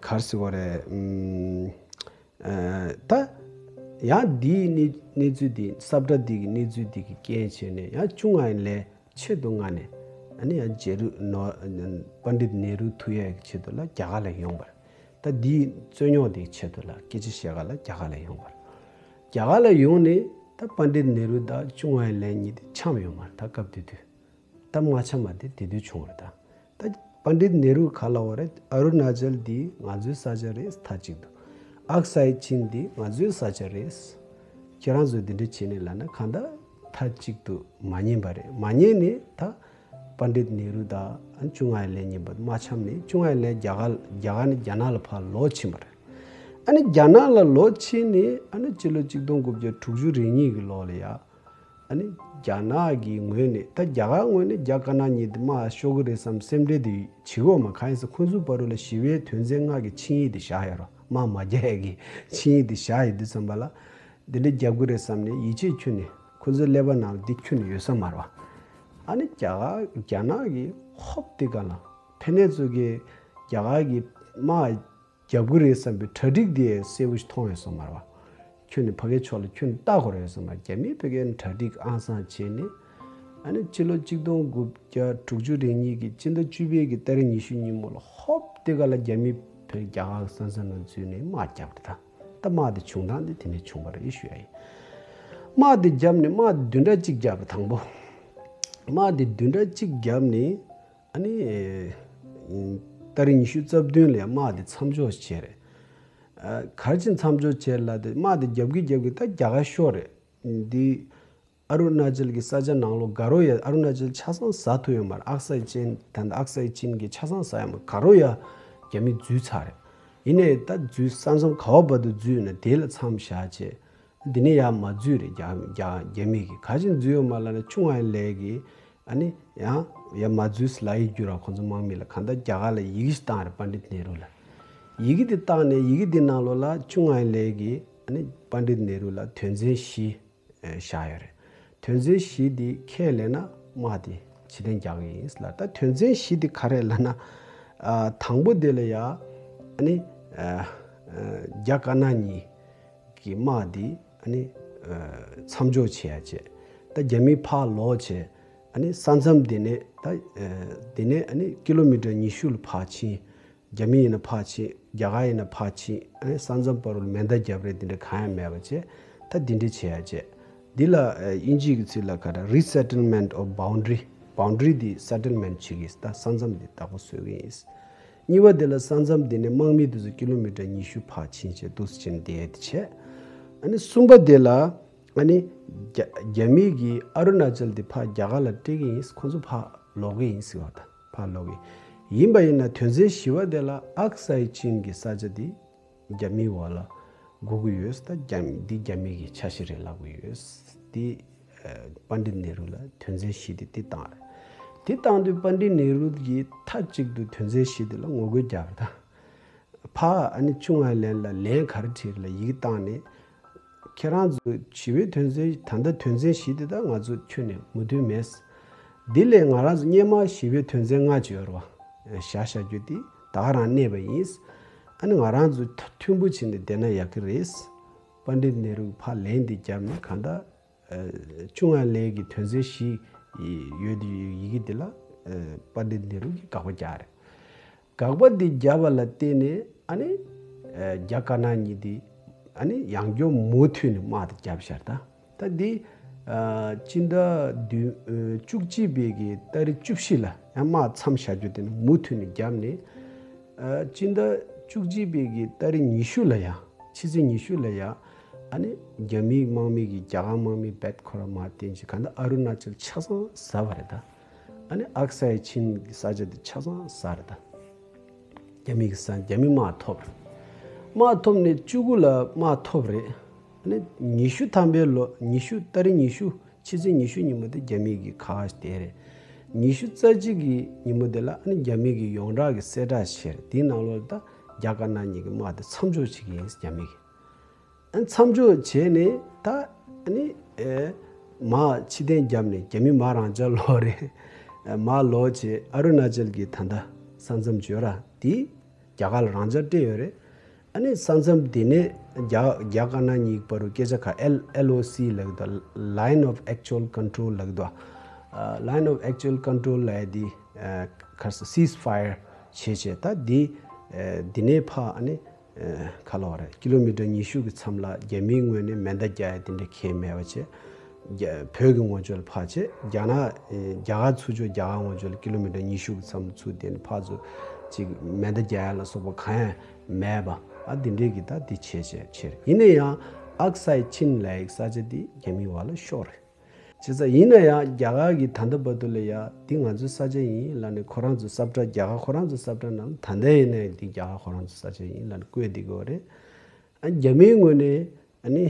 ག་རེ་ཟེར་དགོས་རེད། ཨུམ། ཨ་ད་ཡང་འདིའི་གནས་གནས་ཚུལ་འདི་ས་བཀྲ་འདི་གི་གནས་ཚུལ་འདི་གི་རྐྱེན་བྱས་ནས་ཡང་ཅུང་ཨ་ལས་ཆེད་དུ་མངགས་ནས་ཨ་ནི་ཡང་རྗེ་རུ་ནོ་པཎྜི་ཏ་ནེ་རུ་ཐུག་ཡག་གི་ཆེད་དུ་ལ་རྒྱ་གར་ལ་ཡོང་བར། ད་འདིའི་རྩོད་རྙོག་འདི་གི་ཆེད་དུ་ལ་སྐད་ཆ་བཤད་ག་ལ་རྒྱ་གར་ལ་ཡོང་བར། རྒྱ་གར་ལ་ཡོང་ནས་ད་པཎྜི་ཏ་ནེ་རུ་དང་ཅུང་ཨ་ལས་གཉིས་དེ་འཆམ་ཡོད་མ་རེད། ད་སྐབས་དེ་དུས། ད་མ་འཆམ་པ་དེ་དེ་དུས་བྱུང་བ་རེད། ད་ད་པཎྜི་ཏ་ནེ་རུ་ག་ལབ་པ་རེད། ཨ་རུ་ན་ཅལ་འདི་ང་ཚོའི་ས་ཆ་རེད་མཐའ་གཅིག་ཏུ། ཨག་སའི་ཅིན་འདི་ང་ཚོའི་ས་ཆ་རེད། ཁྱེད་རང་ཚོས་འདི་འདྲ་བྱས་ནས་ལབ་ན་གང་ལྟར་མཐའ་གཅིག་ཏུ་མ་ཉན་པ་རེད། མ་ཉན་ནས་ད་པཎྜི་ཏ་ནེ་རུ་དང་ཨ་ཅུང་ཨ་ལས་གཉིས་པོ་མ་འཆམ་ནས་ཅུང་ཨ་ལས་རྒྱ་གར་རྒྱ་གར་ནས་རྒྱ་ནག་ལ་ཕར་ལོག་ཕྱིན་པ་རེད། ཨ་ནི་རྒྱ་ནག་ལ་ལོག་ཕྱིན་ནས་ཨ་ནི་སྤྱི་ལོ་གཅིག་སྟོང་དགུ་བརྒྱ་དྲུག་ཅུ་རེ་གཉིས་ཀྱི་ལོ་ལ་ཡ། ཨ་ནི་རྒྱ་ནག་གི་ངོས་ནས་ད་རྒྱ་གར་ངོས་ནས་རྒྱ་དཀར་ནག་གཉིས་དེ་དམག་ཤོར་གི་རེད་བསམ་སེམས་ཁྲལ་དེ་བྱེད་ཀྱི་ཡོད་མ་རེད། གང་ཡིན་ཟེར་ཁོང་ཚོའི་བར་དུ་ལ་ཞི་བའི་དོན་ཚན་ལྔ་གི་ཆིངས་ཡིག་དེ་བཞག་ཡོད་རེད། དམག་མ་རྒྱག་ཡ་གི་ཆིངས་ཡིག་དེ་བཞག་ཡོད་དུས་ཙམ་པ་ལ་འདི་འདྲ་རྒྱབ་གི་རེད་བསམ་ནས་ཡིད་ཆེས་ཁྱོན་ནས་ཁོང་ཚོའི་ཀླད་པ་ནང་ལ་འདི་ཁྱོན་ནས་ཡོད་ས་མ་རེད་བ། ཨ་ནི་རྒྱ་གར་རྒྱ་ནག་གི་ཧོབ་དེ་ག་ལ་ཕན་ནེ་ཚོ་གི་རྒྱ་གར་གི་དམག་རྒྱབ་ཀྱི་རེད་བསམ་པའི་གྲ་སྒྲིག་དེ་གསལ་པོ་ཞིག་མཐོང་ཡོད་ས་མ་རེད་བ། ཁྱོན་ནས་ཕ་གིའི་ཕྱོགས་ལ་ཁྱོན་ནས་ལྟ་དགོས་རེད་བསམ་པ། རྒྱ་མིས་ཕ་གིའི་གྲ་སྒྲིག་ཨང་སང་བྱས་ནས། ཨ་ནི་ཕྱི་ལོ་གཅིག་སྟོང་དགུ་བརྒྱ་དྲུག་ཅུ་རེ་གཉིས་ཀྱི་སྤྱི་ཟླ་བཅུ་པའི་གི་ཏ་རིག་ཉི་ཤུ་ཉིན་མོ་ལ་ཧོབ་དེ་ག་ལ་རྒྱ་མི་ཕར་རྒྱ་གར་གྱི་ས་མཚམས་ནང་འཛུལ་ནས་དམག་བརྒྱབ་རེད་ད། ད་དམག་དེ་བྱུང་སྟངས་དེ་དེ་ནས་བྱུང་བ་རེད་ཞུ་ཡ་ཡིན། དམག་དེ་བརྒྱབ་ནས་དམག་དེ་བདུན་ཕྲག་གཅིག་བརྒྱབ་རེད་དང་པོ། དམག་དེ་བདུན་ཕྲག་གཅིག་བརྒྱབ་ནས། ཨ་ནི། ཏ་རིག་ཉི་ཤུ་རྩ་བདུན་ལ་དམག་དེ་མཚམས་འཇོག་བྱས་རེད། ཨ་ག་རེ་བྱས་མཚམས་འཇོག་བྱས་ལབ་དེ་དམག་དེ་རྒྱབ་ཀྱི་རྒྱབ་ཀྱི་ད་རྒྱ་གར་ཤོར་རེད། འདི་ཨ་རུ་ན་ཅལ་གྱི་ས་ཆ་ནང་ལོགས་ག་རུ་ཡ་ཨ་རུ་ན་ཅལ་ཆ་ཚང་ཟ་ཐུབ་ཡོད་མ་རེད། ཨག་སའི་ཅིན་ད་ལྟ་ཨག་སའི་ཅིན་གྱི་ཆ་ཚང་ཟ་ཡ་མ་ག་རུ་ཡ་རྒྱ་མི་འཛུལ་ཚར་རེད། ཡིན་ནའི་ད་འཛུལ་ས་མཚམས་ག་བ་བར་དུ་འཛུལ་ཡོད་ན་དེ་ལ་མཚམས་བཞག་བྱས། འདི་ནས་ཡར་མ་འཛུལ་རེད། རྒྱ་རྒྱ་རྒྱ་མི་གིས་ག་ཅིག་འཛུལ་ཡོད་མ་ལབ་ན། ཆུ་ང་ལའི་གིས་ཨ་ནི་ཡང་ཡར་མ་འཛུལ་ཟེར་ལབ་ཡི་རྒྱུ་ར། ཁོང་ཚོ་དམག་མི་ལ་གང་ལྟར་རྒྱ་གར་ལ་ཡི་གེ་ཞིག་བཏང་རེད། པཎ་ཌིད་ནེ་རུ་ལ་ཡི་གེ་དེ་བཏང་ནས། ཡི་གེ་དེ་ནང་ལོགས་ལ་ཆུ་ང་ལའི་གིས་ཨ་ནི་པཎ་ཌིད་ནེ་རུ་ལ་དོན་ཚན་བཞི་བཞག་ཡོད་རེད། དོན་ཚན་བཞི་དེ་ཁས་ལེན་ན་དམག་དེ་ཕྱིར་འཐེན་རྒྱག་གི་ཡིན་ལ། ད་དོན་ཚན་བཞི་དེ་ག་རེ་ལབ་ན། ཨ། དང་པོ་དེ་ལ་ཡ་ཨ་ནི་ཨ་ཨ་རྒྱ་དཀར་ནག་གཉིས་ཀྱི་དམག་དེ་ཨ་ནི་ཨ་མཚམས་འཇོག་བྱེད་ཡ་བྱས། ད་རྒྱ་མི་ཕར་ལོག་བྱས། ཨ་ནི་ས་མཚམས་དེ་ནས་ད་ཨ་དེ་ནས་ཨ་ནི་ཀི་ལོ་མི་ཊར་ཉི་ཤུ་ལ་ཕར་ཕྱིན། རྒྱ་མི་ཡིན་ན་ཕར་ཕྱིན། རྒྱ་གར་ཡིན་ན་ཕར་ཕྱིན། ཨ་ནི་ས་མཚམས་བར་དུ་མེ་མདའ་རྒྱབ་རེས་དེ་འདྲ་གང་ཡང་མེད་པ་བྱས། ད་དེ་འདྲ་བྱེད་ཡ་བྱས། འདི་ལ་ཨ་དབྱིན་ཇིའི་གི་ཚིག་ལ་ག་རེ། Resettlement of Boundary། Boundary་དེ་Settlement་བྱེད་ཀྱི། ད་ས་མཚམས་དེ་བདག་པོ་བཟོ་གི་ཡིན། གཉིས་པ་དེ་ལ་ས་མཚམས་དེ་ནས་དམག་མི་དེ་ཚོ་ཀི་ལོ་མི་ཊར་ཉི་ཤུ་ཕར་ཕྱིན་བྱས། འདུག་སེ་བྱས་ནས་བསྡད་ཡ་དེ་བྱས། ཨ་ནི་གསུམ་པ་དེ་ལ་ཨ་ནི་རྒྱ་རྒྱ་མི་གིས་ཨ་རུ་ན་ཅལ་དེ་ཕར་རྒྱ་གར་ལ་སྤྲད་ཀྱི་ཡིན། ཁོང་ཚོ་ཕར་ལོག་གི་ཡིན་ཟེར་བ་དང་། ཕར་ལོག་གི་ཡིན་པ་ཡིན་ན། དོན་ཚན་བཞི་པ་དེ་ལ་ཨག་སའི་ཅིན་གྱི་ས་ཆ་དེ་རྒྱ་མིའི་འོག་ལ་དགོས་ཀྱི་ཡོད་ཟེར། ད་རྒྱ་འདི་རྒྱ་མི་གི་ཆ་ཤས་རེད་ལབ་ཀྱི་ཡོད་ཟེར། དེ་ཨ་པཎ་ཌིད་ནེ་རུ་ལ་དོན་ཚན་བཞི་དེ་དེ་བཏང་རེད། དེ་བཏང་དུས་པཎ་ཌིད་ནེ་རུ་གིས་མཐའ་གཅིག་ཏུ་དོན་ཚན་བཞི་དེ་ལ་ངོ་རྒོལ་རྒྱབ་རེད་ད། ཕར་ཨ་ནི་ཆུ་ང་ལའི་ལ་ལན་ག་རེ་བྲིས་རེད་ལབ། ཡི་གེ་བཏང་ནས། ཁྱེད་རང་ཚོ་ཞི་བའི་དོན་ཚན། ད་ལྟ་དོན་ཚན་བཞི་དེ་ད་ང་ཚོ་ཁྱོན་ནས་མོས་མཐུན་མེད། འདི་ལས་ང་རང་ཚོ་སྔོན་མ་ཞི་བའི་དོན་ཚན་ལྔ་ཅིག་ཡོད་རེད་བ། བཞག་བཞག་རྒྱུ་དེ་ད་ག་རང་གནས་པ་ཡིན། ཨ་ནི་ང་རང་ཚོ་མཐུན་པོ་བྱས་ནས་བསྡད་ན་ཡག་གི་རེད། པཎ་ཌིད་ནེ་རུ་ཕར་ལན་འདི་བརྒྱབ་ནས། གང་ལྟར་ཨ་ཆུ་ང་ལའི་གི་དོན་ཚན་བཞི་ཡོད་དེ་ཡི་གེ་འདི་ལ་ཨ་པཎ་ཌིད་ནེ་རུ་གིས་དགག་པ་རྒྱག་རེད། དགག་པ་འདི་བརྒྱབ་པ་ལ་བརྟེན་ནས་ཨ་ནི་ཨ་རྒྱ་དཀར་ནག་གཉིས་འདི་ཨ་ནི་ཡང་བསྐྱར་མུ་མཐུད་ནས་དམག་དེ་བརྒྱབ་ཤར་ད། ད་འདི་ཨ་སྤྱི་ཟླ་བདུན་ཨ་བཅུ་གཅིག་པའི་གི་ཏ་རིག་བཅུ་བཞི་ལ་ཡང་དམག་མཚམས་བཞག་རྒྱུ་དེ་ནི་མུ་མཐུད་ནས་བརྒྱབ་ནས། ཨ་སྤྱི་ཟླ་བཅུ་གཅིག་པའི་གི་ཏ་རིག་ཉི་ཤུ་ལ་ཡང་། ཕྱི་ཚེས་ཉི་ཤུ་ལ་ཡང་ཨ་ནི་རྒྱ་མིའི་དམག་མི་གིས། རྒྱ་གར་དམག་མི་རྦད་ཁོ་རང་མར་བསྟན་བྱས། གང་ལྟར་ཨ་རུ་ན་ཅལ་ཆ་ཚང་ཟ་བ་རེད་ད། ཨ་ནི་ཨག་སའི་ཆིན་གྱི་ས་ཆ་དེ་ཆ་ཚང་ཟ་རེད་ད། རྒྱ་མི་གི་ས། རྒྱ་མི་དམག་ཐོབ་རེད། དམག་ཐོབ་ནས་བཅུ་དགུ་ལ་དམག་ཐོབ་རེད། ཨ་ནི་ཉི་ཤུ་ཐམ་པའི་ལོ། ཉི་ཤུ། ཏ་རིག་ཉི་ཤུ། ཕྱི་ཚེས་ཉི་ཤུ་ཉིན་མོ་དེ་རྒྱ་མི་གི་ཁ་བ་དེ་རེད། ཉི་ཤུ་རྩ་གཅིག་གི་ཉིན་མོ་དེ་ལ་ཨ་ནི་རྒྱ་མི་གི་ཡོངས་གྲགས་ཀྱི་གསལ་བསྒྲགས་བྱས་རེད། དེའི་ནང་ལོགས་ལ་ད་རྒྱ་དཀར་ནག་གཉིས་ཀྱི་དམག་དེ་མཚམས་འཇོག་བྱེད་ཀྱི་ཡིན། རྒྱ་མི་གི། ཨ་མཚམས་འཇོག་བྱས་ནས་ད་ཨ་ནི་ཨེ་མར་ཕྱིར་འཐེན་བརྒྱབ་ནས་རྒྱ་མི་མར་རང་འཇགས་ལོག་རེད། མར་ལོག་བྱས་ཨ་རུ་ན་ཅལ་གྱི་ད་ལྟ་ས་མཚམས་ཡོད་ར་དེ་རྒྱ་གར་ལ་རང་འཇགས་སྤྲད་ཡོད་རེད། ཨ་ནི་ས་མཚམས་དེ་ནས་རྒྱ་རྒྱ་དཀར་ནག་གཉིས་བར་དུ་སྐད་ཆ་ག་ཨེལ་ཨེལ་ཨོ་སི་ལབ་ཀྱི་འདུག། Line of Actual Control ལབ་ཀྱི་འདུག། ཨ་Line of Actual Control ལབ་ཡ་དེ་ཨ་ག་རེ་ཟེར། སིས་ཕ་ཡར་བྱས་བྱས། ད་འདི་ཨ་འདི་ནས་ཕར་ཨ་ནི་ཨ་ག་ལབ་དགོས་རེད། ཀི་ལོ་མི་ཊར་ཉི་ཤུ་གི་མཚམས་ལ་རྒྱ་མིའི་ངོས་ནས་མེ་མདའ་རྒྱག་ཡ་དེ་འདྲ་གང་ཡང་མེད་པ་བྱས། རྒྱ་བོད་ཀྱི་ངོས་ཕྱོགས་ལ་ཕར་བྱས། རྒྱ་ནག་ཨེ་རྒྱ་གར་ཚུར་ཕྱོགས། རྒྱ་གར་ངོས་ཕྱོགས་ལ་ཀི་ལོ་མི་ཊར་ཉི་ཤུ་གི་མཚམས་ལ་ཚུར་བསྡད་ནས་ཕར་ཚུར་ཅིག་མེ་མདའ་རྒྱག་ཡ་ལ་སོགས་པ་གང་ཡང་མེད་པ། ཨ་འདི་འདྲའི་གི་ད་འདི་བྱས་བྱས་བྱས་རེད། ཡིན་ན་ཡང་ཨག་སའི་ཆིན་ལབ་ཡག་ས་ཆ་འདི་རྒྱ་མིའི་འོག་ལ་ཤོར་རེད། བྱས་ཙང་ཡིན་ན་ཡང་རྒྱ་གར་གྱིས་ད་ལྟ་བར་དུ་ལ་ཡ་འདི་ང་ཚོའི་ས་ཆ་ཡིན་ལབ་ནས། ཁོ་རང་ཚོའི་སབ་ཊ། རྒྱ་གར་ཁོ་རང་ཚོའི་སབ་ཊ་ནང་ད་ལྟ་ཡིན་ན་ཡང་འདི་རྒྱ་གར་ཁོ་རང་ཚོའི་ས་ཆ་ཡིན་ལབ་ནས་བཀོད་བསྡད་ཀྱི་ཡོད་རེད། ཨ་རྒྱ་མིའི་ངོས་ནས་ཨ་ནི་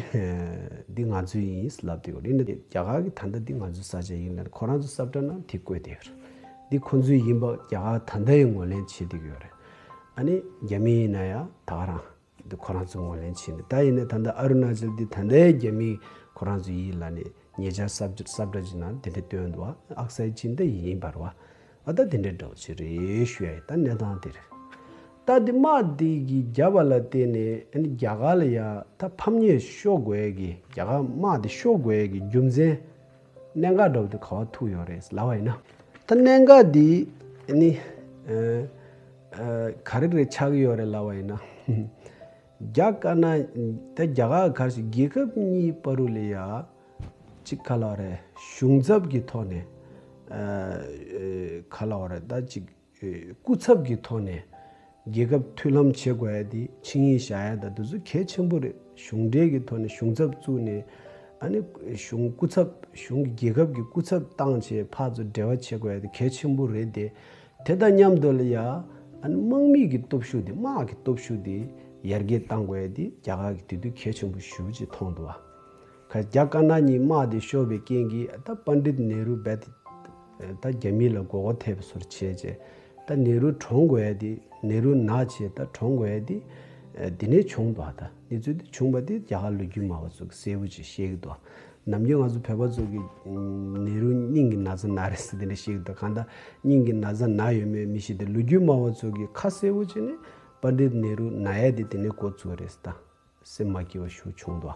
འདི་ང་ཚོའི་ཡིན་ལབ་བསྡད་ཡོད་རེད། ཡིན་ན་རྒྱ་གར་གྱིས་ད་ལྟ་འདི་ང་ཚོའི་ས་ཆ་ཡིན་ལབ་ནས་ཁོ་རང་ཚོའི་སབ་ཊ་ནང་དེ་བཀོད་བསྡད་ཡོད་རེད། འདི་ཁོ་ཚོའི་ཡིན་པ་རྒྱ་གར་ད་ལྟ་ཡང་ངོས་ལེན་བྱེད་བསྡད་ཀྱི་ཡོད་རེད། ཨ་ནི་རྒྱ་མི་ཡིན་ན་ཡང་ད་ག་རང་འདི་ཁོ་རང་ཚོས་ངོས་ལེན་བྱས་ནས། ད་ཡིན་ནའི་ད་ལྟ་ཨ་རུ་ན་ཅལ་འདི་ད་ལྟའི་རྒྱ་མིས་ཁོ་རང་ཚོ་ཡིན་ལབ་ནས་ཉེ་ཆར་སབ་སབ་ཊ་ཅིག་ནང་དེ་འདྲ་བཏོན་འདུག། ཨག་སའི་ཆིན་འདི་ཡིན་པ་རེད་བ། ཨ་ད་དེ་འདྲའི་འདྲ་བོ་ཅིག་རེད་ཞུ་ཡ་ཡིན། ད་གནས་སྟངས་དེ་རེད། ད་འདི་དམག་འདི་གི་བརྒྱབ་པ་ལ་བརྟེན་ནས་ཨ་ནི་རྒྱ་གར་ལ་ཡ་ད་ཕམ་ཉེས་ཤོར་དགོས་ཡ་གི། རྒྱ་གར་དམག་འདི་ཤོར་དགོས་ཡ་གི་རྒྱུ་མཚན། གནད་འགག་འདྲ་བོ་དེ་ག་པར་ཐུག་ཡོད་རེད་ལབ་པ་ཡིན་ན། ད་གནད་འགག་འདི་ནི་ཨ་ཨ་ག་རེ་རེད་ཆགས་ཀྱི་ཡོད་རེད་ལབ་པ་ཡིན་ན། རྒྱ་དཀར་ནག་ད་རྒྱ་གར་ག་རེ་ཟེར། རྒྱལ་ཁབ་གཉིས་བར་དུ་ལ་ཡ་ཅིག་ག་ལབ་རེད། གཞུང་ཚབ་ཀྱི་ཐོག་ནས་ཨ་ཨ་ག་ལབ་རེད། ད་ཅིག་ཨེ་སྐུ་ཚབ་ཀྱི་ཐོག་ནས་རྒྱལ་ཁབ་མཐུན་ལམ་བྱེད་དགོས་ཡ་དེ། ཆིངས་ཡིག་བཞག་ཡ་དང་དེ་ཚོ་གལ་ཆེན་པོ་རེད། གཞུང་འབྲེལ་གྱི་ཐོག་ནས་གཞུང་ཚབ་བཙུགས་ནས། ཨ་ནི་གཞུང་སྐུ་ཚབ། གཞུང་གི་རྒྱལ་ཁབ་ཀྱི་སྐུ་ཚབ་བཏང་བྱས་ཕར་ཚུར་འབྲེལ་བ་བྱེད་དགོས་ཡ་དེ་གལ་ཆེན་པོ་རེད་དེ། དེ་དང་མཉམ་དུ་ལ་ཡ་ ཨ་ནི་དམག་མི་གི་སྟོབས་ཤུགས་དེ་དམག་གི་སྟོབས་ཤུགས་དེ་ཡར་རྒྱས་བཏང་དགོས་ཡ་དེ་རྒྱ་གར་གྱི་དེ་དུས་གལ་ཆེན་པོ་ཞེ་པོ་ཅིག་མཐོང་འདུག་བ། ཁ་རྒྱ་དཀར་ནག་གཉིས་དམག་དེ་ཤོར་བའི་རྐྱེན་གྱིས་ད་པཎྜི་ཏ་ནེ་རུ་རྦད་དེ་ད་རྒྱ་མི་ལ་མགོ་སྐོར་ཐེབས་པའི་བཟོ་འདྲ་བྱས་རྗེས་ད་ནེ་རུ་གྲོངས་དགོས་ཡ་དེ་ནེ་རུ་ན་བྱས་ད་གྲོངས་དགོས་ཡ་དེ་དེ་ནས་བྱུང་འདུག་བ། ད་གནས་ཚུལ་དེ་བྱུང་བ་དེ་རྒྱ་གར་ལོ་རྒྱུས་སྨྲ་བ་ཚོ་གིས་གསལ་པོ་ཅིག་བཤད་ཀྱི་འདུག་ནམ་རྒྱུན་ང་ཚོ་བོད་པ་ཚོ་གིས་ནེ་རུ་སྙིང་གི་ན་ཚ་ན་རེད་ཟེར་དེ་འདྲ་བཤད་ཀྱི་འདུག་གང་ལྟར་སྙིང་གི་ན་ཚ་ན་ཡོད་མེད་མི་ཤེས་ཏེ་ལོ་རྒྱུས་སྨྲ་བ་ཚོ་གིས་ཁ་གསལ་པོ་བྱས་ནས་པཎྜི་ཏ་ནེ་རུ་ན་ཡ་དེ་དེ་ནས་འགོ་བཙུགས་རེད་ཟེར། ད་སེམས་མ་སྐྱིད་པ་ཞིག་བྱུང་འདུག་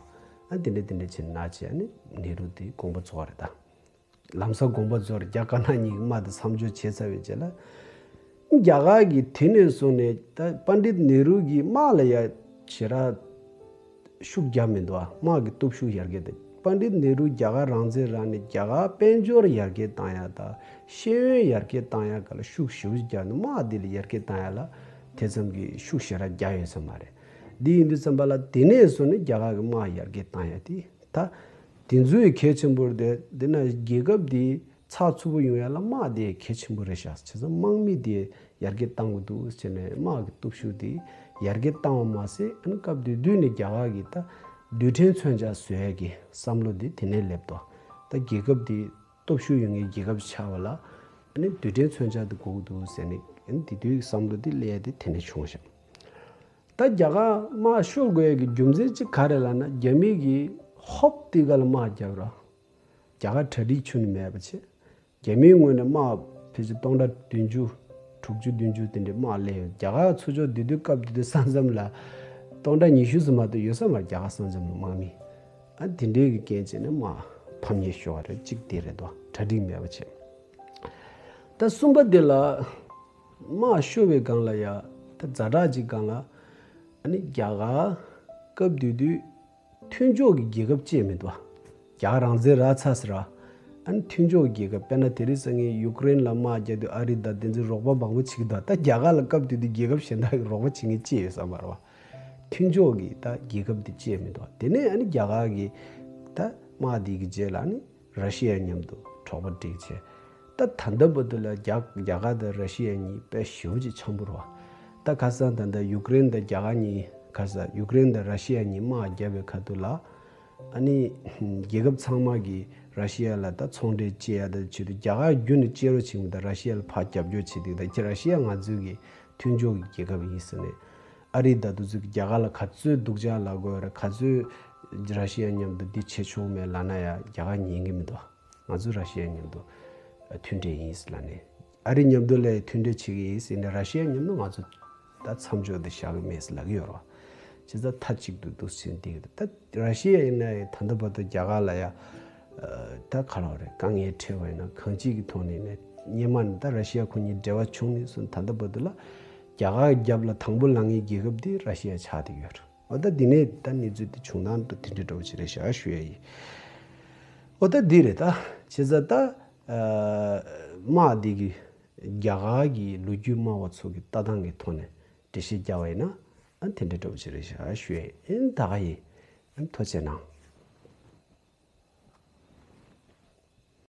ཨ་དེ་འདྲ་དེ་འདྲ་བྱས་ན་བྱས་ཨ་ནི་ནེ་རུ་དེ་དགོངས་པ་རྫོགས་རེད་ད། ལམ་སང་དགོངས་པ་རྫོགས་རེད། རྒྱ་དཀར་ནག་གཉིས་ཀྱི་དམག་དེ་མཚམས་འཇོག་བྱས་ཚར་བའི་རྗེས་ལ། རྒྱ་གར་གྱིས་དེ་ནས་བཟུང་ནས་ད་པཎྜི་ཏ་ནེ་རུ་གི་དམག་ལ་ཡ་ཞེ་དྲག་ཤུགས་རྒྱབ་མི་འདུག་ཨ་དམག་གི་སྟོབས་ཤུགས་ཡར་རྒྱས་དང་པཎྜི་ཏ་ནེ་རུ་རྒྱ་གར་རང་བཙན་རག་ནས་རྒྱ་གར་དཔལ་འབྱོར་ཡར་རྒྱས་བཏང་ཡ་དང་ཤེས་ཡོན་ཡར་རྒྱས་བཏང་ཡ་ག་ལ་ཤུགས་ཞེ་པོ་ཅིག་རྒྱབ་ནས་དམག་འདི་ལ་ཡར་རྒྱས་བཏང་ཡ་ལ་དེ་ཙམ་གྱི་ཤུགས་ཞེ་དྲག་རྒྱག་ཡོད་ས་མ་རེད། འདི་ཡིན་དུས་ཙམ་པ་ལ་དེ་ནས་བཟུང་ནས་རྒྱ་གར་གྱི་དམག་ཡར་རྒྱས་བཏང་ཡ་དེ་ད་དེ་ཚོའི་གལ་ཆེན་པོ་རེད། དེ་ན་རྒྱལ་ཁབ་འདི་ཚགས་ཚུད་པོ་ཡོང་ཡ་ལ་དམག་དེ་གལ་ཆེན་པོ་རེད་ཤག་བྱས་ཙང་དམག་མི་དེ་ཡར་རྒྱས་བཏང་དགོས་འདུག་ཟེར་ནས་དམག་གི་སྟོབས་ཤུགས་དེ་ཡར་རྒྱས་བཏང་བ་མ་ཟད་ཨ་ནི་སྐབས་དེ་དུས་ནས་རྒྱ་གར་གྱི་ད་རྡུལ་ཕྲན་མཚོན་ཆ་བཟོ་ཡ་གི་བསམ་བློ་དེ་དེ་ནས་སླེབས་འདུག་ད་རྒྱལ་ཁབ་དེ་སྟོབས་ཤུགས་ཡོད་མཁན་རྒྱལ་ཁབ་ཆགས་པ་ལ་ཨ་ནི་རྡུལ་ཕྲན་མཚོན་ཆ་དེ་དགོས་ཀྱི་འདུག་ཟེར་ནས་ཨ་ནི་དེ་དུས་ཀྱི་བསམ་བློ་དེ་སླེབས་ཡ་དེ་དེ་ནས་བྱུང་ཤག་ད་རྒྱ་གར་དམག་ཤོར་དགོས་ཡ་གི་རྒྱུ་མཚན་གཅིག་ག་རེ་ལབ་ན་རྒྱ་མི་གིས་ཧོབ་དེ་ག་ལ་དམག་བརྒྱབ་ར། རྒྱ་གར་གྲ་སྒྲིག་ཁྱོན་ནས་མེད་པ་བྱས། རྒྱ་མིའི་ངོས་ནས་དམག་ཕལ་ཆེར་སྟོང་ཕྲག་བདུན་ཅུ། དྲུག་ཅུ་བདུན་ཅུ་དེ་འདྲའི་དམག་སླེབས་ཡོད། རྒྱ་གར་ཚུར་ཕྱོགས་དེ་དུས་སྐབས་དེ་དུས་ས་མཚམས་ལ་སྟོང་ཕྲག་ཉི་ཤུ་ཙམ་མ་གཏོགས་ཡོད་ས་མ་རེད། རྒྱ་གར་ས་མཚམས་ལ་དམག་མི། ཨ་དེ་འདྲའི་གི་རྐྱེན་བྱས་ནས་དམག་ཕམ་ཉེས་ཤོར་བ་རེད། གཅིག་དེ་རེད་དོ། གྲ་སྒྲིག་མེད་པ་བྱས། ད་གསུམ་པ་དེ་ལ་དམག་ཤོར་བའི་སྒང་ལ་ཡ་ད་ཛ་དྲག་ཅིག་སྒང་ལ་ཨ་ནི་རྒྱ་གར་སྐབས་དེ་དུས། མཐུན་ཕྱོགས་ཀྱི་རྒྱལ་ཁབ་ཅིག་མི་འདུག་རྒྱ་གར་རང་བཙན་རག་ཚར་ཟེར་ར། ཨ་ནི་མཐུན་ཕྱོགས་ཀྱི་རྒྱལ་ཁབ་དཔེར་ན་དེ་རིང་སང་ཉིན་ཡུཀ་རེན་ལ་དམག་རྒྱག་དུས་ཨ་རི་དང་དེ་ཚོས་རོགས་པ་མང་པོ་བྱེད་ཀྱི་འདུག་ད་རྒྱ་གར་ལ་སྐབས་དེ་དུས་རྒྱལ་ཁབ་གཞན་དག་གིས་རོགས་པ་བྱེད་མཁན་ཅིག་ཡོད་ས་མ་རེད་བ། མཐུན་ཕྱོགས་ཀྱི་ད་རྒྱལ་ཁབ་དེ་ཅིག་མི་འདུག་དེ་ནས་ཨ་ནི་རྒྱ་གར་གྱི་ད་དམག་དེ་གི་རྗེས་ལ་ཨ་ནི། ར་ཤི་ཡ་མཉམ་དུ་གྲོགས་པོ་སྒྲིག་བྱས། ད་ད་ལྟ་བར་དུ་ལ་རྒྱ་རྒྱ་གར་དང་ར་ཤི་ཡ་གཉིས་དཔེ་ཞེ་པོ་ཅིག་འཆམ་པོ་རེད་བ། ད་ཁ་སང་ད་ལྟ་ཡུཀ་རེན་དང་རྒྱ་གར་གཉིས་ཁ་ས་ཡུཀ་རེན་དང་ར་ཤི་ཡ་གཉིས་དམག་བརྒྱབ་པའི་ཁ་ཐུག་ལ། ཨ་ནི་རྒྱལ་ཁབ་ཚང་མ་གིས་ར་ཤི་ཡ་ལ་ད་ཚོང་འབྲེལ་བཅད་ཡ་ད་བྱེད་དུས་རྒྱ་གར་རྒྱུན་ནས་བཅད་རོགས་བྱེད་མི་དང་ར་ཤི་ཡ་ལ་ཕར་རྒྱབ་སྐྱོར་བྱེད་དུས་ད་ར་ཤི་ཡ་ང་ཚོའི་གི་མཐུན་ཕྱོགས་ཀྱི་རྒྱལ་ཁབ་ཡིན་ཟེར་ནས། ཨ་རི་ད་དུ་ཚོས་རྒྱ་གར་ལ་ག་ཚོད་སྡུག་ཅག་ལབ་དགོས་རེད། ག་ཚོད་ར་ཤི་ཡ་མཉམ་དུ་འདི་བྱེད་ཆོག་མེད་ལབ་ན་ཡང་རྒྱ་གར་ཉན་གི་མི་འདུག་ང་ཚོ་ར་ཤི་ཡ་མཉམ་དུ་མཐུན་འབྲེལ་ཡིན་ཟེར་ལབ་ནས། ཨ་རི་མཉམ་དུ་ལ་མཐུན་འབྲེལ་བྱེད་ཀྱི་ཡིན་ཟེར་ནས་ར་ཤི་ཡ་མཉམ་དུ་ང་ཚོ་ད་མཚམས་འཇོག་དེ་བཞག་གི་མེད་ཟེར་ལབ་ཀྱི་ཡོད་རེད་བ། བྱས་ཙང་མཐའ་གཅིག་ཏུ་འདུག་ཟེར་འདི་གི་ད་ར་ཤི་ཡ་ཡིན་ན་ཡང་ད་ལྟ་བར་དུ་རྒྱ་གར་ལ་ཡ། ད་ག་ལ་བ་རེད། དཀའ་ངལ་འཕྲད་པ་ཡིན་ན་གང་ཅིའི་ཐོག་ནས་ནས་སྔོན་མ་ནས་ད་ར་ཤི་ཡ་ཁོ་གཉིས་འབྲེལ་བ་བྱུང་ནས་བཟུང་ད་ལྟ་བར་དུ་ལ་རྒྱ་གར་རྒྱབ་ལ་དང་པོ་ལངས་མཁན་རྒྱལ་ཁབ་དེ་ར་ཤི་ཡ་ཆགས་བསྡད་ཡོད་རེད། འོ་ད་འདི་ནས་ད་གནས་ཚུལ་དེ་བྱུང་སྟངས་དེ་འདྲ་འདྲ་བོ་ཅིག་རེད་ཤག་ཞུ་ཡ་ཡིན། འོ་ད་འདི་རེད་ད། བྱས་ཙང་ད་དམག་འདི་གི་རྒྱ་གར་གྱི་ལོ་རྒྱུས་སྨྲ་བ་ཚོ་གི་ལྟ་སྟངས་ཀྱི་ཐོག་ནས་འགྲེལ་བཤད་རྒྱག་པ་ཡིན་ན་ཨ་དེ་འདྲ་འདྲ་བོ་ཅིག་རེད་ཤག་ཞུ་ཡ་ཡིན། ད་ག་ཡིན། ཨ་ཐུགས་རྗེ་གནང་།